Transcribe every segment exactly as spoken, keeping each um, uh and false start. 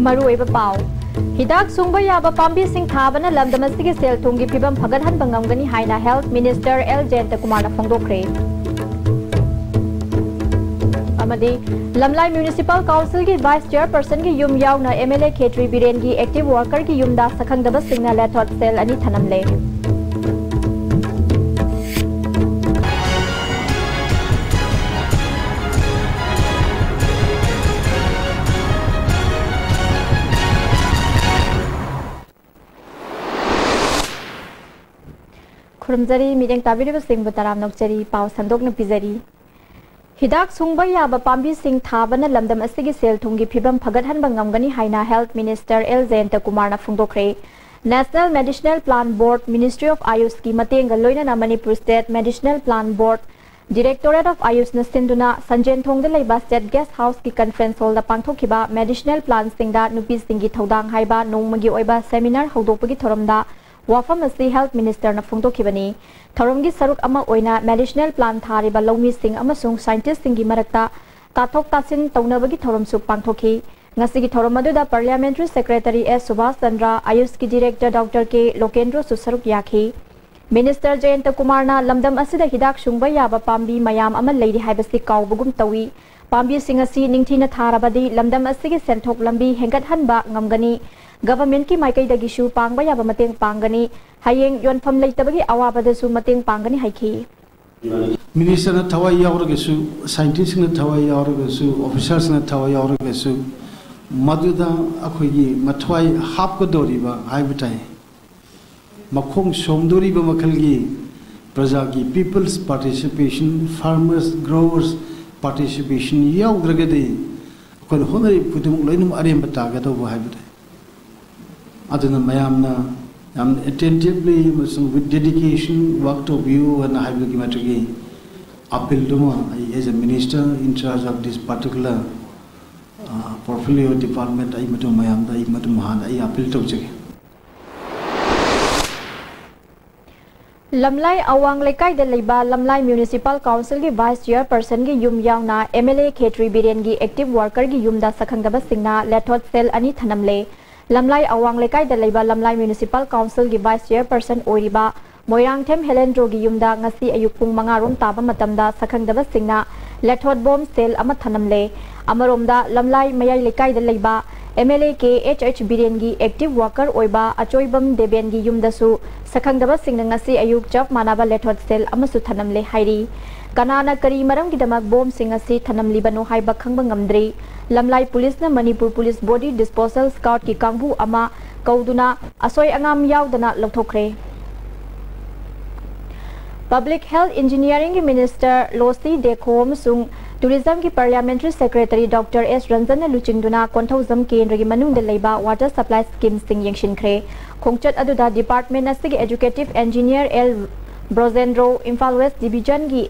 ꯃꯔꯨꯑꯣꯏꯕ ꯄꯥꯎ꯫ ꯍꯤꯗꯥꯛ ꯁꯨꯡꯕ ꯌꯥꯕ ꯄꯥꯝꯕꯤꯁꯤꯡ ꯊꯥꯕꯅ ꯂꯝꯗꯝ ꯑꯁꯤꯒꯤ ꯁꯦꯜ ꯊꯨꯝꯒꯤ ꯐꯤꯕꯝ ꯐꯒꯠꯍꯟꯕ ꯉꯝꯒꯅꯤ ꯍꯥꯏꯅ Health Minister ꯑꯦꯜ ꯖꯌꯟꯇꯀꯨꯃꯥꯔꯅ ꯐꯣꯡꯗꯣꯛꯈ꯭ꯔꯦ꯫ ꯑꯃꯗꯤ ꯂꯝꯂꯥꯏ Municipal Councilꯒꯤ Vice Chairpersonꯒꯤ ꯌꯨꯝ ꯌꯥꯎꯅ MLA ꯈꯦꯇ꯭ꯔꯤ ꯕꯤꯔꯦꯟꯒꯤ active workerꯒꯤ ꯌꯨꯝꯗ ꯁꯛꯈꯪꯗꯕꯁꯤꯡꯅ ꯂꯦꯊꯣꯠ ꯁꯦꯜ ꯑꯅꯤ ꯊꯅꯝꯂꯦ꯫ ꯈꯨꯔꯨꯝꯖꯔꯤ, ꯃꯤꯠꯌꯦꯡ ꯇꯥꯕꯤꯔꯤꯕꯁꯤꯡꯕꯨ ꯇꯔꯥꯝꯅ ꯑꯣꯛꯆꯔꯤ꯫ ꯄꯥꯎ ꯁꯟꯗꯣꯛꯅ ꯄꯤꯖꯔꯤ꯫ ꯍꯤꯗꯥꯛ ꯁꯨꯡꯕ ꯌꯥꯕ ꯄꯥꯝꯕꯤꯁꯤꯡ ꯊꯥꯕꯅ ꯂꯝꯗꯝ ꯑꯁꯤꯒꯤ ꯁꯦꯜ ꯊꯨꯝꯒꯤ ꯐꯤꯕꯝ ꯐꯒꯠꯍꯟꯕ ꯉꯝꯒꯅꯤ ꯍꯥꯏꯅ Health Minister ꯑꯦꯜ ꯖꯌꯟꯇꯀꯨꯃꯥꯔꯅ ꯐꯣꯡꯗꯣꯛꯈ꯭ꯔꯦ꯫ National Medicinal Plant Board, Ministry of Ayushꯀꯤ ꯃꯇꯦꯡꯒ ꯂꯣꯏꯅꯅ Manipur State Medicinal Plant Board, Directorate of Ayushꯅ ꯁꯤꯟꯗꯨꯅ ꯁꯟꯖꯦꯟꯊꯣꯡꯗ ꯂꯩꯕ State Guest Houseꯀꯤ conference hallꯗ ꯄꯥꯡꯊꯣꯛꯈꯤꯕ medicinal plantꯁꯤꯡꯗ ꯅꯨꯄꯤꯁꯤꯡꯒꯤ ꯊꯧꯗꯥꯡ ꯍꯥꯏꯕ ꯅꯣꯡꯃꯒꯤ ꯑꯣꯏꯕ seminar ꯍꯧꯗꯣꯛꯄꯒꯤ ꯊꯧꯔꯝꯗ ꯋꯥꯐꯝ ꯑꯁꯤ Health Ministerꯅ ꯐꯣꯡꯗꯣꯛꯈꯤꯕꯅꯤ꯫ ꯊꯧꯔꯝꯒꯤ ꯁꯔꯨꯛ ꯑꯃ ꯑꯣꯏꯅ medicinal plant ꯊꯥꯔꯤꯕ ꯂꯧꯃꯤꯁꯤꯡ ꯑꯃꯁꯨꯡ scientistꯁꯤꯡꯒꯤ ꯃꯔꯛꯇ ꯇꯥꯊꯣꯛ ꯇꯥꯁꯤꯟ ꯇꯧꯅꯕꯒꯤ ꯊꯧꯔꯝꯁꯨ ꯄꯥꯡꯊꯣꯛꯈꯤ꯫ ꯉꯁꯤꯒꯤ ꯊꯧꯔꯝ ꯑꯗꯨꯗ Parliamentary Secretary ꯑꯦꯁ ꯁꯨꯕꯥꯁ ꯆꯟꯗ꯭ꯔ, ꯑꯥꯌꯨꯁꯀꯤ Director ꯗꯣꯛꯇꯔ ꯀꯦ ꯂꯣꯀꯦꯟꯗ꯭ꯔꯣꯁꯨ ꯁꯔꯨꯛ ꯌꯥꯈꯤ꯫ Minister ꯖꯌꯟꯇ ꯀꯨꯃꯥꯔꯅ ꯂꯝꯗꯝ ꯑꯁꯤꯗ ꯍꯤꯗꯥꯛ ꯁꯨꯡꯕ ꯌꯥꯕ ꯄꯥꯝꯕꯤ ꯃꯌꯥꯝ ꯑꯃ ꯂꯩꯔꯤ ꯍꯥꯏꯕꯁꯤ ꯀꯥꯎꯕꯒꯨꯝ ꯇꯧꯏ꯫ ꯄꯥꯝꯕꯤꯁꯤꯡ ꯑꯁꯤ ꯅꯤꯡꯊꯤꯅ ꯊꯥꯔꯕꯗꯤ ꯂꯝꯗꯝ ꯑꯁꯤꯒꯤ ꯁꯦꯟꯊꯣꯛ ꯂꯝꯕꯤ ꯍꯦꯟꯒꯠꯍꯟꯕ ꯉꯝꯒꯅꯤ꯫ Governmentꯀꯤ ꯃꯥꯏꯀꯩꯗꯒꯤꯁꯨ ꯄꯥꯡꯕ ꯌꯥꯕ ꯃꯇꯦꯡ ꯄꯥꯡꯒꯅꯤ꯫ ꯍꯌꯦꯡ ꯌꯣꯟꯐꯝ ꯂꯩꯇꯕꯒꯤ ꯑꯋꯥꯕꯗꯁꯨ ꯃꯇꯦꯡ ꯄꯥꯡꯒꯅꯤ ꯍꯥꯏꯈꯤ꯫ Ministerꯅ ꯊꯋꯥꯏ ꯌꯥꯎꯔꯒꯁꯨ, scientistꯁꯤꯡꯅ ꯊꯋꯥꯏ ꯌꯥꯎꯔꯒꯁꯨ, officerꯁꯤꯡꯅ ꯊꯋꯥꯏ ꯌꯥꯎꯔꯒꯁꯨ, ꯃꯗꯨꯗ ꯑꯩꯈꯣꯏꯒꯤ ꯃꯊ꯭ꯋꯥꯏ ꯍꯥꯞꯀꯗꯧꯔꯤꯕ ꯍꯥꯏꯕ ꯇꯥꯏ, ꯃꯈꯣꯡ ꯁꯣꯝꯗꯧꯔꯤꯕ ꯃꯈꯜꯒꯤ ꯄ꯭ꯔꯖꯥꯒꯤ, people's participation, farmers, growers participation ꯌꯥꯎꯗ꯭ꯔꯒꯗꯤ ꯑꯩꯈꯣꯏꯅ ꯍꯣꯠꯅꯔꯤꯕ ꯈꯨꯗꯤꯡꯃꯛ ꯂꯣꯏꯅꯃꯛ ꯑꯔꯦꯝꯕ ꯇꯥꯒꯗꯧꯕ ꯍꯥꯏꯕ ꯇꯥꯏ꯫ ꯑꯗꯨꯅ ꯃꯌꯥꯝꯅ ꯌꯥꯝꯅ attentively ꯑꯃꯁꯨꯡ with dedication work ꯇꯧꯕꯤꯌꯨ ꯍꯥꯏꯅ ꯍꯥꯏꯕꯒꯤ ꯃꯇꯨꯡꯒꯤ appealꯗꯨꯃ ꯑꯩ as a minister in charge of this particular, uh, portfolio department, ꯑꯩ ꯃꯗꯨ ꯃꯌꯥꯝꯗ ꯑꯩ ꯃꯗꯨ ꯍꯥꯟꯅ ꯑꯩ appeal ꯇꯧꯖꯒꯦ꯫ ꯂꯝꯂꯥꯏ ꯑꯋꯥꯡ ꯂꯩꯀꯥꯏꯗ ꯂꯩꯕ ꯂꯝꯂꯥꯏ Municipal Councilꯒꯤ Vice Chairpersonꯒꯤ ꯌꯨꯝ ꯌꯥꯎꯅ MLA ꯈꯦꯇ꯭ꯔꯤ ꯕꯤꯔꯦꯟꯒꯤ active workerꯒꯤ ꯌꯨꯝꯗ ꯁꯛꯈꯪꯗꯕꯁꯤꯡꯅ ꯂꯦꯊꯣꯠ cell ꯑꯅꯤ ꯊꯅꯝꯂꯦ꯫ ꯂꯝꯂꯥꯏ ꯑꯋꯥꯡ ꯂꯩꯀꯥꯏꯗ ꯂꯩꯕ ꯂꯝꯂꯥꯏ Municipal Councilꯒꯤ Vice Chairperson ꯑꯣꯏꯔꯤꯕ ꯃꯣꯏꯔꯥꯡꯊꯦꯝ ꯍꯦꯂꯦꯟꯗ꯭ꯔꯣꯒꯤ ꯌꯨꯝꯗ ꯉꯁꯤ ꯑꯌꯨꯛ ꯄꯨꯡ ꯃꯉꯥ ꯔꯣꯝ ꯇꯥꯕ ꯃꯇꯝꯗ ꯁꯛꯈꯪꯗꯕꯁꯤꯡꯅ ꯂꯦꯊꯣꯠ bomb cell ꯑꯃ ꯊꯅꯝꯂꯦ꯫ ꯑꯃꯔꯣꯝꯗ ꯂꯝꯂꯥꯏ ꯃꯌꯥꯏ ꯂꯩꯀꯥꯏꯗ ꯂꯩꯕ MLA ꯀꯦ ꯑꯦꯆ ꯑꯩꯆ ꯕꯤꯔꯦꯟꯒꯤ active worker ꯑꯣꯏꯕ ꯑꯆꯣꯏꯕꯝ ꯗꯦꯕꯦꯟꯒꯤ ꯌꯨꯝꯗꯁꯨ ꯁꯛꯈꯪꯗꯕꯁꯤꯡꯅ ꯉꯁꯤ ꯑꯌꯨꯛ ꯆꯞ ꯃꯥꯟꯅꯕ ꯂꯦꯊꯣꯠ cell ꯑꯃꯁꯨ ꯊꯅꯝꯂꯦ ꯍꯥꯏꯔꯤ꯫ ꯀꯅꯥꯅ ꯀꯔꯤ ꯃꯔꯝꯒꯤꯗꯃꯛ bombꯁꯤꯡ ꯑꯁꯤ ꯊꯅꯝꯂꯤꯕꯅꯣ ꯍꯥꯏꯕ ꯈꯪꯕ ꯉꯝꯗ꯭ꯔꯤ꯫ ꯂꯝꯂꯥꯏ ꯄꯨꯂꯤꯁꯅ ꯃꯅꯤꯄꯨꯔ ꯄꯨꯂꯤꯁ Body Disposal Squadꯀꯤ ꯀꯥꯡꯕꯨ ꯑꯃ ꯀꯧꯗꯨꯅ ꯑꯁꯣꯏ ꯑꯉꯥꯝ ꯌꯥꯎꯗꯅ ꯂꯧꯊꯣꯛꯈ꯭ꯔꯦ꯫ Public Health Engineeringꯒꯤ Minister ꯂꯣꯁꯤ ꯗꯦꯈꯣ ꯑꯃꯁꯨꯡ Tourismꯒꯤ Parliamentary Secretary Doctor ꯑꯦꯁ ꯔꯟꯖꯟꯅ ꯂꯨꯆꯤꯡꯗꯨꯅ ꯀꯣꯟꯊꯧꯖꯝ ꯀꯦꯟꯗ꯭ꯔꯒꯤ ꯃꯅꯨꯡꯗ ꯂꯩꯕ water supply schemeꯁꯤꯡ ꯌꯦꯡꯁꯤꯟꯈ꯭ꯔꯦ꯫ ꯈꯣꯡꯆꯠ ꯑꯗꯨꯗ department ꯑꯁꯤꯒꯤ Executive Engineer L Brojendro, Imphal West Divisionꯒꯤ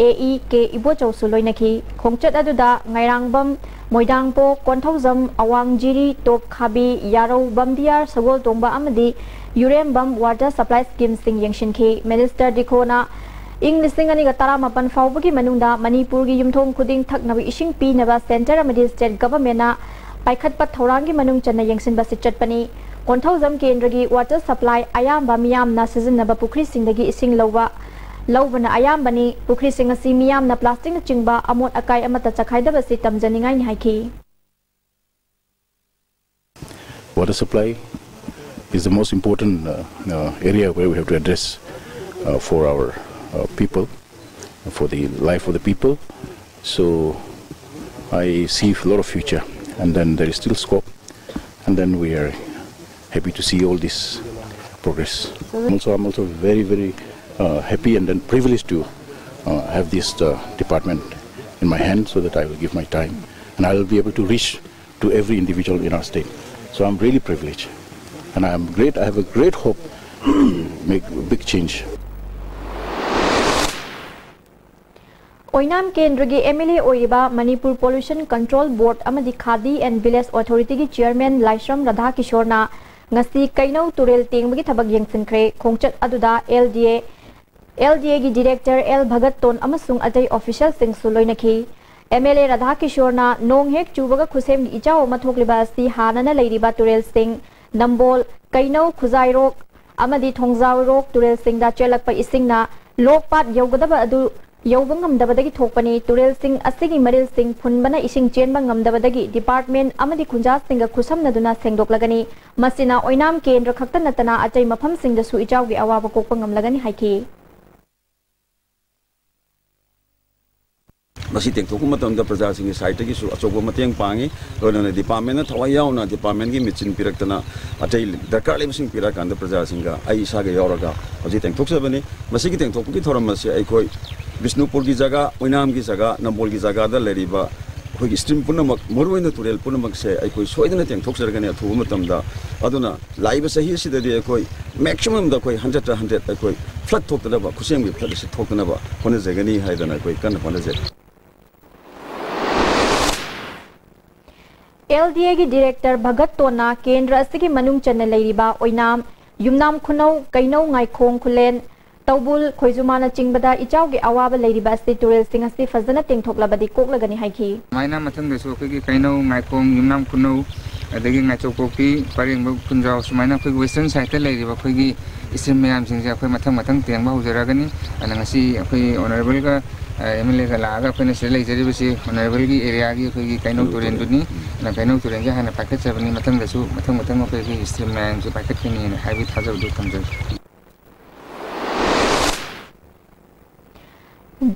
ꯑꯦ ꯏ ꯀꯦ ꯏꯕꯣꯆꯧꯁꯨ ꯂꯣꯏꯅꯈꯤ꯫ ꯈꯣꯡꯆꯠ ꯑꯗꯨꯗ ꯉꯥꯏꯔꯥꯡꯕꯝ, ꯃꯣꯏꯗꯥꯡꯄꯣꯛ, ꯀꯣꯟꯊꯧꯖꯝ, ꯑꯋꯥꯡꯖꯤꯔꯤ, ꯇꯣꯞ ꯈꯥꯕꯤ, ꯌꯥꯔꯧ, ꯕꯝꯗꯤꯌꯥꯔ, ꯁꯒꯣꯜꯇꯣꯡꯕ ꯑꯃꯗꯤ ꯌꯨꯔꯦꯝꯕꯝ water supply schemeꯁꯤꯡ ꯌꯦꯡꯁꯤꯟꯈꯤ꯫ Minister ꯗꯤꯈꯣꯅ ꯏꯪ ꯂꯤꯁꯤꯡ ꯑꯅꯤꯒ ꯇꯔꯥꯃꯥꯄꯟ ꯐꯥꯎꯕꯒꯤ ꯃꯅꯨꯡꯗ ꯃꯅꯤꯄꯨꯔꯒꯤ ꯌꯨꯝꯊꯣꯡ ꯈꯨꯗꯤꯡ ꯊꯛꯅꯕ ꯏꯁꯤꯡ ꯄꯤꯅꯕ centre ꯑꯃꯗꯤ state governmentꯅ ꯄꯥꯏꯈꯠꯄ ꯊꯧꯔꯥꯡꯒꯤ ꯃꯅꯨꯡ ꯆꯟꯅ ꯌꯦꯡꯁꯤꯟꯕꯁꯤ ꯆꯠꯄꯅꯤ꯫ ꯀꯣꯟꯊꯧꯖꯝ ꯀꯦꯟꯗ꯭ꯔꯒꯤ water supply ꯑꯌꯥꯝꯕ ꯃꯤꯌꯥꯝꯅ ꯁꯤꯖꯤꯟꯅꯕ ꯄꯨꯈ꯭ꯔꯤꯁꯤꯡꯗꯒꯤ ꯏꯁꯤꯡ ꯂꯧꯕ, ꯂꯧꯕꯅ ꯑꯌꯥꯝꯕꯅꯤ꯫ ꯄꯨꯈ꯭ꯔꯤꯁꯤꯡ ꯑꯁꯤ ꯃꯤꯌꯥꯝꯅ plasticꯅꯆꯤꯡꯕ ꯑꯃꯣꯠ ꯑꯀꯥꯏ ꯑꯃꯠꯇ ꯆꯈꯥꯏꯗꯕꯁꯤ ꯇꯝꯖꯅꯤꯡꯉꯥꯏꯅꯤ ꯍꯥꯏꯈꯤ꯫ Water supply is the most important uh, uh, area where we have to address uh, for our uh, people, for the life of the people. So I see a lot of future, and then there is still scope, and then we are happy to see all this progress. Also, I'm also very, very uh, happy and then privileged to uh, have this uh, department in my hand, so that I will give my time and I will be able to reach to every individual in our state. So I'm really privileged, and I am great. I have a great hope to make a big change. ꯑꯣꯏꯅꯥꯝ ꯀꯦꯟꯗ꯭ꯔꯒꯤ MLA ꯑꯣꯏꯔꯤꯕ Manipur Pollution Control Board ꯑꯃꯗꯤ Khadi and Village Authorityꯒꯤ Chairman ꯂꯥꯏꯁ꯭ꯔꯝ ꯔꯥꯙꯥꯀꯤꯁꯣꯔꯅ ꯉꯁꯤ ꯀꯩꯅꯧ ꯇꯨꯔꯦꯜ ꯇꯦꯡꯕꯒꯤ ꯊꯕꯛ ꯌꯦꯡꯁꯤꯟꯈ꯭ꯔꯦ꯫ ꯈꯣꯡꯆꯠ ꯑꯗꯨꯗ LDA, LDAꯒꯤ director L ꯚꯒꯠꯇꯣꯟ ꯑꯃꯁꯨꯡ ꯑꯇꯩ officialꯁꯤꯡꯁꯨ ꯂꯣꯏꯅꯈꯤ꯫ MLA ꯔꯥꯙꯥꯀꯤꯁꯣꯔꯅ ꯅꯣꯡ ꯍꯦꯛ ꯆꯨꯕꯒ ꯈꯨꯁꯦꯝꯒꯤ ꯏꯆꯥꯎ ꯑꯃ ꯊꯣꯛꯂꯤꯕ ꯑꯁꯤ ꯍꯥꯟꯅꯅ ꯂꯩꯔꯤꯕ ꯇꯨꯔꯦꯜꯁꯤꯡ ꯅꯝꯕꯣꯜ, ꯀꯩꯅꯧ, ꯈꯨꯖꯥꯏꯔꯣꯛ ꯑꯃꯗꯤ ꯊꯣꯡꯖꯥꯎꯔꯣꯛ ꯇꯨꯔꯦꯜꯁꯤꯡꯗ ꯆꯦꯜꯂꯛꯄ ꯏꯁꯤꯡꯅ ꯂꯣꯛ ꯄꯥꯠ ꯌꯧꯒꯗꯕ ꯑꯗꯨ ꯌꯧꯕ ꯉꯝꯗꯕꯗꯒꯤ ꯊꯣꯛꯄꯅꯤ꯫ ꯇꯨꯔꯦꯜꯁꯤꯡ ꯑꯁꯤꯒꯤ ꯃꯔꯤꯜꯁꯤꯡ ꯐꯨꯟꯕꯅ ꯏꯁꯤꯡ ꯆꯦꯟꯕ ꯉꯝꯗꯕꯗꯒꯤ department ꯑꯃꯗꯤ ꯈꯨꯟꯖꯥꯁꯤꯡꯒ ꯈꯨꯠꯁꯝꯅꯗꯨꯅ ꯁꯦꯡꯗꯣꯛꯂꯒꯅꯤ꯫ ꯃꯁꯤꯅ ꯑꯣꯏꯅꯥꯝ ꯀꯦꯟꯗ꯭ꯔ ꯈꯛꯇ ꯅꯠꯇꯅ ꯑꯇꯩ ꯃꯐꯝꯁꯤꯡꯗꯁꯨ ꯏꯆꯥꯎꯒꯤ ꯑꯋꯥꯕ ꯀꯣꯛꯄ ꯉꯝꯂꯒꯅꯤ ꯍꯥꯏꯈꯤ꯫ ꯃꯁꯤ ꯇꯦꯡꯊꯣꯛꯄ ꯃꯇꯝꯗ ꯄ꯭ꯔꯖꯥꯁꯤꯡꯒꯤ ꯁꯥꯏꯠꯇꯒꯤꯁꯨ ꯑꯆꯧꯕ ꯃꯇꯦꯡ ꯄꯥꯡꯉꯤ꯫ ꯂꯣꯏꯅꯅ departmentꯅ ꯊꯋꯥꯏ ꯌꯥꯎꯅ departmentꯀꯤ ꯃꯦꯆꯤꯟ ꯄꯤꯔꯛꯇꯅ ꯑꯇꯩ ꯗꯔꯀꯥꯔ ꯂꯩꯕꯁꯤꯡ ꯄꯤꯔꯛꯑꯀꯥꯟꯗ ꯄ꯭ꯔꯖꯥꯁꯤꯡꯒ ꯑꯩ ꯏꯁꯥꯒ ꯌꯥꯎꯔꯒ ꯍꯧꯖꯤꯛ ꯇꯦꯡꯊꯣꯛꯆꯕꯅꯤ꯫ ꯃꯁꯤꯒꯤ ꯇꯦꯡꯊꯣꯛꯄꯒꯤ ꯊꯧꯔꯝ ꯑꯁꯤ ꯑꯩꯈꯣꯏ ꯕꯤꯁꯅꯨꯄꯨꯔꯒꯤ ꯖꯒꯥ, ꯑꯣꯏꯅꯥꯝꯒꯤ ꯖꯒꯥ, ꯅꯝꯕꯣꯜꯒꯤ ꯖꯒꯥꯗ ꯂꯩꯔꯤꯕ ꯑꯩꯈꯣꯏꯒꯤ stream ꯄꯨꯝꯅꯃꯛ, ꯃꯔꯨꯑꯣꯏꯅ ꯇꯨꯔꯦꯜ ꯄꯨꯝꯅꯃꯛꯁꯦ ꯑꯩꯈꯣꯏ ꯁꯣꯏꯗꯅ ꯇꯦꯡꯊꯣꯛꯆꯔꯒꯅꯤ ꯑꯊꯨꯕ ꯃꯇꯝꯗ꯫ ꯑꯗꯨꯅ ꯂꯥꯛꯏꯕ ꯆꯍꯤ ꯑꯁꯤꯗꯗꯤ ꯑꯩꯈꯣꯏ maximumꯗ ꯑꯩꯈꯣꯏ hundredꯇ hundred ꯑꯩꯈꯣꯏ flood ꯊꯣꯛꯇꯅꯕ, ꯈꯨꯠꯁꯦꯝꯒꯤ flood ꯑꯁꯤ ꯊꯣꯛꯇꯅꯕ ꯍꯣꯠꯅꯖꯒꯅꯤ ꯍꯥꯏꯗꯅ ꯑꯩꯈꯣꯏ ꯀꯟꯅ ꯍꯣꯠꯅꯖꯔꯤ꯫ LDAꯒꯤ director ꯚꯒꯠꯇꯣꯟꯅ ꯀꯦꯟꯗ꯭ꯔ ꯑꯁꯤꯒꯤ ꯃꯅꯨꯡ ꯆꯟꯅ ꯂꯩꯔꯤꯕ ꯑꯣꯏꯅꯥꯝ, ꯌꯨꯝꯅꯥꯝ ꯈꯨꯅꯧ, ꯀꯩꯅꯧ, ꯉꯥꯏꯈꯣꯡ ꯈꯨꯂꯦꯟ, ꯇꯧꯕꯨꯜ, ꯈꯣꯏꯖꯨꯃꯥꯅꯆꯤꯡꯕꯗ ꯏꯆꯥꯎꯒꯤ ꯑꯋꯥꯕ ꯂꯩꯔꯤꯕ ꯑꯁꯤ ꯇꯨꯔꯦꯜꯁꯤꯡ ꯑꯁꯤ ꯐꯖꯅ ꯇꯦꯡꯊꯣꯛꯂꯕꯗꯤ ꯀꯣꯛꯂꯒꯅꯤ ꯍꯥꯏꯈꯤ꯫ ꯁꯨꯃꯥꯏꯅ ꯃꯊꯪꯗꯁꯨ ꯑꯩꯈꯣꯏꯒꯤ ꯀꯩꯅꯧ, ꯉꯥꯏꯈꯣꯡ, ꯌꯨꯝꯅꯥꯝ ꯈꯨꯅꯧ, ꯑꯗꯒꯤ ꯉꯥꯏꯆꯧꯄꯣꯛꯄꯤ, ꯄꯔꯦꯡꯕ, ꯈꯨꯟꯖꯥꯎ, ꯁꯨꯃꯥꯏꯅ ꯑꯩꯈꯣꯏꯒꯤ western sideꯇ ꯂꯩꯔꯤꯕ ꯑꯩꯈꯣꯏꯒꯤ stream ꯃꯌꯥꯝꯁꯤꯡꯁꯦ ꯑꯩꯈꯣꯏ ꯃꯊꯪ ꯃꯊꯪ ꯇꯦꯡꯕ ꯍꯧꯖꯔꯛꯑꯒꯅꯤ꯫ ꯑꯗꯨꯅ ꯉꯁꯤ ꯑꯩꯈꯣꯏ honourableꯒ, ꯑ, MLAꯒ ꯂꯥꯛꯑꯒ ꯑꯩꯈꯣꯏꯅ ꯁꯤꯗ ꯂꯩꯖꯔꯤꯕꯁꯤ honourableꯒꯤ areaꯒꯤ ꯑꯩꯈꯣꯏꯒꯤ ꯀꯩꯅꯧ ꯇꯨꯔꯦꯜꯗꯨꯅꯤ꯫ ꯑꯗꯨꯅ ꯀꯩꯅꯧ ꯇꯨꯔꯦꯜꯁꯦ ꯍꯥꯟꯅ ꯄꯥꯏꯈꯠꯆꯕꯅꯤ, ꯃꯊꯪꯗꯁꯨ ꯃꯊꯪ ꯃꯊꯪ ꯑꯩꯈꯣꯏꯒꯤ stream ꯃꯌꯥꯝꯁꯦ ꯄꯥꯏꯈꯠꯀꯅꯤꯅ ꯍꯥꯏꯕꯒꯤ ꯊꯥꯖꯕꯗꯨ ꯊꯝꯖꯔꯤ꯫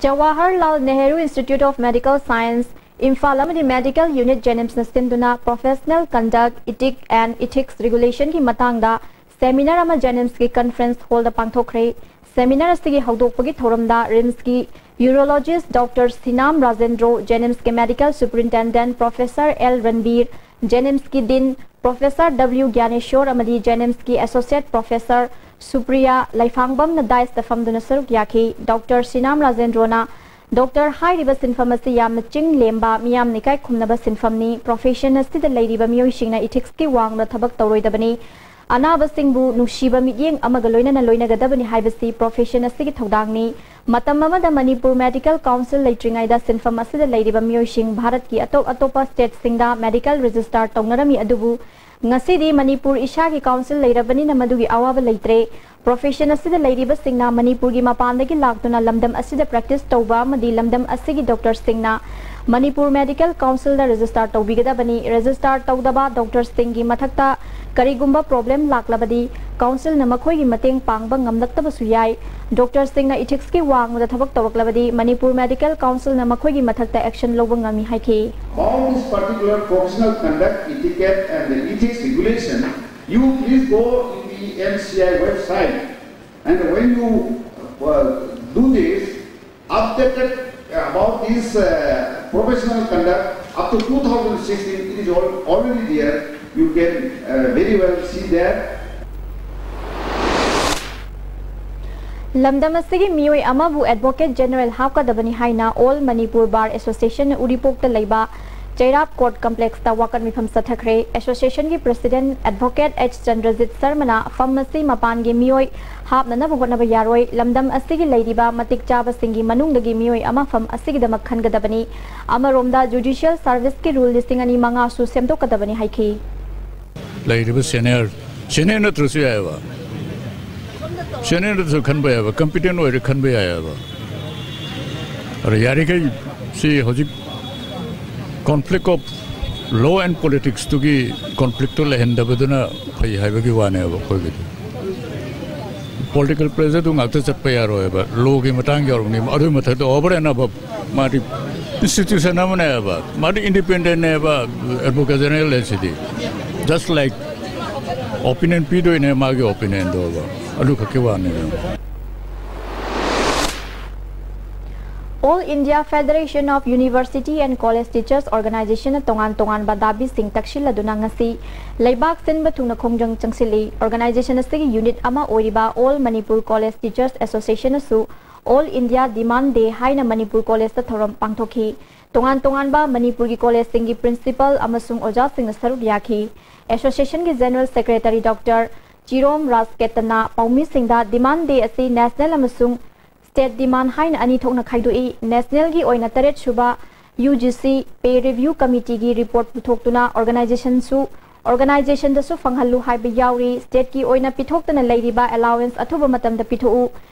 Jawaharlal Nehru Institute of Medical Science, Imphal ꯑꯃꯗꯤ Medical Unit JNIMSꯅ ꯁꯤꯟꯗꯨꯅ Professional Conduct, Ethic and Ethics Regulationꯒꯤ ꯃꯇꯥꯡꯗ seminar ꯑꯃ JNIMSꯀꯤ conference hallꯗ ꯄꯥꯡꯊꯣꯛꯈ꯭ꯔꯦ꯫ Seminar ꯑꯁꯤꯒꯤ ꯍꯧꯗꯣꯛꯄꯒꯤ ꯊꯧꯔꯝꯗ RIMSꯀꯤ urologist Doctor ꯁꯤꯅꯥꯝ Rajendro, JNIMSꯀꯤ Medical Superintendent Professor L ꯔꯟꯕꯤꯔ, JNIMSꯀꯤ Dean Professor W ꯒ꯭ꯌꯥꯅꯦꯁꯣꯔ ꯑꯃꯗꯤ JNIMSꯀꯤ Associate Professor ꯁꯨꯄ꯭ꯔꯤꯌꯥ ꯂꯩꯐꯥꯡꯕꯝꯅ dais ꯐꯝꯗꯨꯅ ꯁꯔꯨꯛ ꯌꯥꯈꯤ꯫ ꯗꯣꯛꯇꯔ ꯁꯤꯅꯥꯝ ꯔꯥꯖꯦꯟꯗ꯭ꯔꯣꯅ, "ꯗꯣꯛꯇꯔ ꯍꯥꯏꯔꯤꯕ ꯁꯤꯟꯐꯝ ꯑꯁꯤ ꯌꯥꯝꯅ ꯆꯤꯡ ꯂꯦꯝꯕ, ꯃꯤꯌꯥꯝꯅ ꯏꯀꯥꯏ ꯈꯨꯝꯅꯕ ꯁꯤꯟꯐꯝꯅꯤ꯫ Profession ꯑꯁꯤꯗ ꯂꯩꯔꯤꯕ ꯃꯤꯑꯣꯏꯁꯤꯡꯅ ethicsꯀꯤ ꯋꯥꯡꯃꯗ ꯊꯕꯛ ꯇꯧꯔꯣꯏꯗꯕꯅꯤ꯫ ꯑꯅꯥꯕꯁꯤꯡꯕꯨ ꯅꯨꯡꯁꯤꯕ ꯃꯤꯠꯌꯦꯡ ꯑꯃꯒ ꯂꯣꯏꯅꯅ ꯂꯣꯏꯅꯒꯗꯕꯅꯤ ꯍꯥꯏꯕꯁꯤ profession ꯑꯁꯤꯒꯤ ꯊꯧꯗꯥꯡꯅꯤ꯫ ꯃꯇꯝ ꯑꯃꯗ ꯃꯅꯤꯄꯨꯔ Medical Council ꯂꯩꯇ꯭ꯔꯤꯉꯩꯗ ꯁꯤꯟꯐꯝ ꯑꯁꯤꯗ ꯂꯩꯔꯤꯕ ꯃꯤꯑꯣꯏꯁꯤꯡ ꯚꯥꯔꯠꯀꯤ ꯑꯇꯣꯞ ꯑꯇꯣꯞꯄ stateꯁꯤꯡꯗ medical register ꯇꯧꯅꯔꯝꯃꯤ, ꯑꯗꯨꯕꯨ ꯉꯁꯤꯗꯤ ꯃꯅꯤꯄꯨꯔ ꯏꯁꯥꯒꯤ council ꯂꯩꯔꯕꯅꯤꯅ ꯃꯗꯨꯒꯤ ꯑꯋꯥꯕ ꯂꯩꯇ꯭ꯔꯦ꯫ Profession ꯑꯁꯤꯗ ꯂꯩꯔꯤꯕꯁꯤꯡꯅ ꯃꯅꯤꯄꯨꯔꯒꯤ ꯃꯄꯥꯟꯗꯒꯤ ꯂꯥꯛꯇꯨꯅ ꯂꯝꯗꯝ ꯑꯁꯤꯗ practice ꯇꯧꯕ ꯑꯃꯗꯤ ꯂꯝꯗꯝ ꯑꯁꯤꯒꯤ doctorꯁꯤꯡꯅ ꯃꯅꯤꯄꯨꯔ Medical Councilꯗ register ꯇꯧꯕꯤꯒꯗꯕꯅꯤ꯫ Register ꯇꯧꯗꯕ doctorꯁꯤꯡꯒꯤ ꯃꯊꯛꯇ ꯀꯔꯤꯒꯨꯝꯕ problem ꯂꯥꯛꯂꯕꯗꯤ councilꯅ ꯃꯈꯣꯏꯒꯤ ꯃꯇꯦꯡ ꯄꯥꯡꯕ ꯉꯝꯂꯛꯇꯕꯁꯨ ꯌꯥꯏ꯫ Doctorꯁꯤꯡꯅ ethicꯁꯀꯤ ꯋꯥꯡꯃꯗ ꯊꯕꯛ ꯇꯧꯔꯛꯂꯕꯗꯤ ꯃꯅꯤꯄꯨꯔ Medical Councilꯅ ꯃꯈꯣꯏꯒꯤ ꯃꯊꯛꯇ action ꯂꯧꯕ ꯉꯝꯃꯤ ꯍꯥꯏꯈꯤ꯫ About this particular professional conduct, etiquette and the ethics regulation, you please go in the M C I website, and when you uh, do this, updated about this uh, professional conduct up to two thousand sixteen, it is al- already there. You can uh, very well see there. ꯂꯝꯗꯝ ꯑꯁꯤꯒꯤ ꯃꯤꯑꯣꯏ ꯑꯃꯕꯨ Advocate General ꯍꯥꯞꯀꯗꯕꯅꯤ ꯍꯥꯏꯅ All Manipur Bar Associationꯅ ꯎꯔꯤꯄꯣꯛꯇ ꯂꯩꯕ ꯆꯩꯔꯥꯞ Court Complexꯇ ꯋꯥꯀꯠ ꯃꯤꯐꯝ ꯆꯠꯊꯈ꯭ꯔꯦ꯫ Associationꯒꯤ President Advocate H ꯆꯟꯗ꯭ꯔꯖꯤꯠ ꯁꯔꯃꯅ ꯐꯝ ꯑꯁꯤ ꯃꯄꯥꯟꯒꯤ ꯃꯤꯑꯣꯏ ꯍꯥꯞꯅꯅꯕ ꯍꯣꯠꯅꯕ ꯌꯥꯔꯣꯏ, ꯂꯝꯗꯝ ꯑꯁꯤꯒꯤ ꯂꯩꯔꯤꯕ ꯃꯇꯤꯛ ꯆꯥꯕꯁꯤꯡꯒꯤ ꯃꯅꯨꯡꯗꯒꯤ ꯃꯤꯑꯣꯏ ꯑꯃ ꯐꯝ ꯑꯁꯤꯒꯤꯗꯃꯛ ꯈꯟꯒꯗꯕꯅꯤ꯫ ꯑꯃꯔꯣꯝꯗ Judicial Serviceꯀꯤ rule ꯂꯤꯁꯤꯡ ꯑꯅꯤ ꯃꯉꯥꯁꯨ ꯁꯦꯝꯗꯣꯛꯀꯗꯕꯅꯤ ꯍꯥꯏꯈꯤ꯫ ꯂꯩꯔꯤꯕ senior senior ꯅꯠꯇ꯭ꯔꯁꯨ ꯌꯥꯏꯑꯕ, senior ꯅꯠꯇ꯭ꯔꯁꯨ ꯈꯟꯕ ꯌꯥꯏꯑꯕ, competent ꯑꯣꯏꯔꯦ ꯈꯟꯕ ꯌꯥꯏꯑꯕ꯫ ꯑꯗꯣ ꯌꯥꯔꯤꯈꯩ ꯁꯤ ꯍꯧꯖꯤꯛ conflict of law and politicsꯇꯨꯒꯤ conflictꯇꯨ ꯂꯩꯍꯟꯗꯕꯗꯨꯅ ꯐꯩ ꯍꯥꯏꯕꯒꯤ ꯋꯥꯅꯦꯕ ꯑꯩꯈꯣꯏꯒꯤꯗꯤ꯫ Political pressureꯗꯨ ꯉꯥꯛꯇ ꯆꯠꯄ ꯌꯥꯔꯣꯏꯕ, lawꯒꯤ ꯃꯇꯥꯡ ꯌꯧꯔꯛꯅꯤ꯫ ꯑꯗꯨꯒꯤ ꯃꯊꯛꯇ over and above ꯃꯥꯗꯤ institution ꯑꯃꯅꯦꯕ, ꯃꯥꯗꯤ independentꯅꯦꯕ꯫ Advocate General ꯍꯥꯏꯁꯤꯗꯤ just like opinion ꯄꯤꯗꯣꯏꯅꯦ, ꯃꯥꯒꯤ opinionꯗꯣꯕ, ꯑꯗꯨ ꯈꯛꯀꯤ ꯋꯥꯅꯦꯕ꯫ All India Federation of University and College Teachers Organizationꯅ ꯇꯣꯉꯥꯟ ꯇꯣꯉꯥꯟꯕ ꯗꯥꯕꯤꯁꯤꯡ ꯇꯛꯁꯤꯜꯂꯗꯨꯅ ꯉꯁꯤ ꯂꯩꯕꯥꯛ ꯁꯤꯟꯕ ꯊꯨꯡꯅ ꯈꯣꯡꯖꯪ ꯆꯪꯁꯤꯜꯂꯤ꯫ Organization ꯑꯁꯤꯒꯤ unit ꯑꯃ ꯑꯣꯏꯔꯤꯕ All Manipur College Teachers Associationꯅꯁꯨ All India Demand Day ꯍꯥꯏꯅ ꯃꯅꯤꯄꯨꯔ ꯀꯣꯂꯦꯖꯇ ꯊꯧꯔꯝ ꯄꯥꯡꯊꯣꯛꯈꯤ꯫ ꯇꯣꯉꯥꯟ ꯇꯣꯉꯥꯟꯕ ꯃꯅꯤꯄꯨꯔꯒꯤ ꯀꯣꯂꯦꯖꯁꯤꯡꯒꯤ ꯄ꯭ꯔꯤꯟꯁꯤꯄꯜ ꯑꯃꯁꯨꯡ ꯑꯣꯖꯥꯁꯤꯡꯅ ꯁꯔꯨꯛ ꯌꯥꯈꯤ꯫ ꯑꯦꯁꯣꯁꯤꯌꯦꯁꯟꯒꯤ ꯖꯦꯅꯔꯦꯜ ꯁꯦꯀ꯭ꯔꯦꯇꯔꯤ ꯗꯣꯛꯇꯔ ꯆꯤꯔꯣꯝ ꯔꯥꯖꯀꯦꯇꯟꯅ ꯄꯥꯎꯃꯤꯁꯤꯡꯗ ꯗꯤꯃꯥꯟ ꯗꯦ ꯑꯁꯤ ꯅꯦꯁꯅꯦꯜ ꯑꯃꯁꯨꯡ ꯁ꯭ꯇꯦꯠ ꯗꯤꯃꯥꯟ ꯍꯥꯏꯅ ꯑꯅꯤ ꯊꯣꯛꯅ ꯈꯥꯏꯗꯣꯛꯏ꯫ ꯅꯦꯁꯅꯦꯜꯒꯤ ꯑꯣꯏꯅ ꯇꯔꯦꯠ ꯁꯨꯕ ꯌꯨ ꯖꯤ ꯁꯤ ꯄꯦ ꯔꯤꯚ꯭ꯌꯨ ꯀꯃꯤꯇꯤꯒꯤ ꯔꯤꯄꯣꯔꯠ ꯄꯨꯊꯣꯛꯇꯨꯅ ꯑꯣꯔꯒꯅꯥꯏꯖꯦꯁꯟꯁꯨ, ꯑꯣꯔꯒꯅꯥꯏꯖꯦꯁꯟꯗꯁꯨ ꯐꯪꯍꯜꯂꯨ ꯍꯥꯏꯕ ꯌꯥꯎꯔꯤ꯫ ꯁ꯭ꯇꯦꯠꯀꯤ ꯑꯣꯏꯅ ꯄꯤꯊꯣꯛꯇꯅ ꯂꯩꯔꯤꯕ ꯑꯦꯂꯥꯋꯦꯟꯁ ꯑꯊꯨꯕ ꯃꯇꯝꯗ ꯄꯤꯊꯣꯛꯎ꯫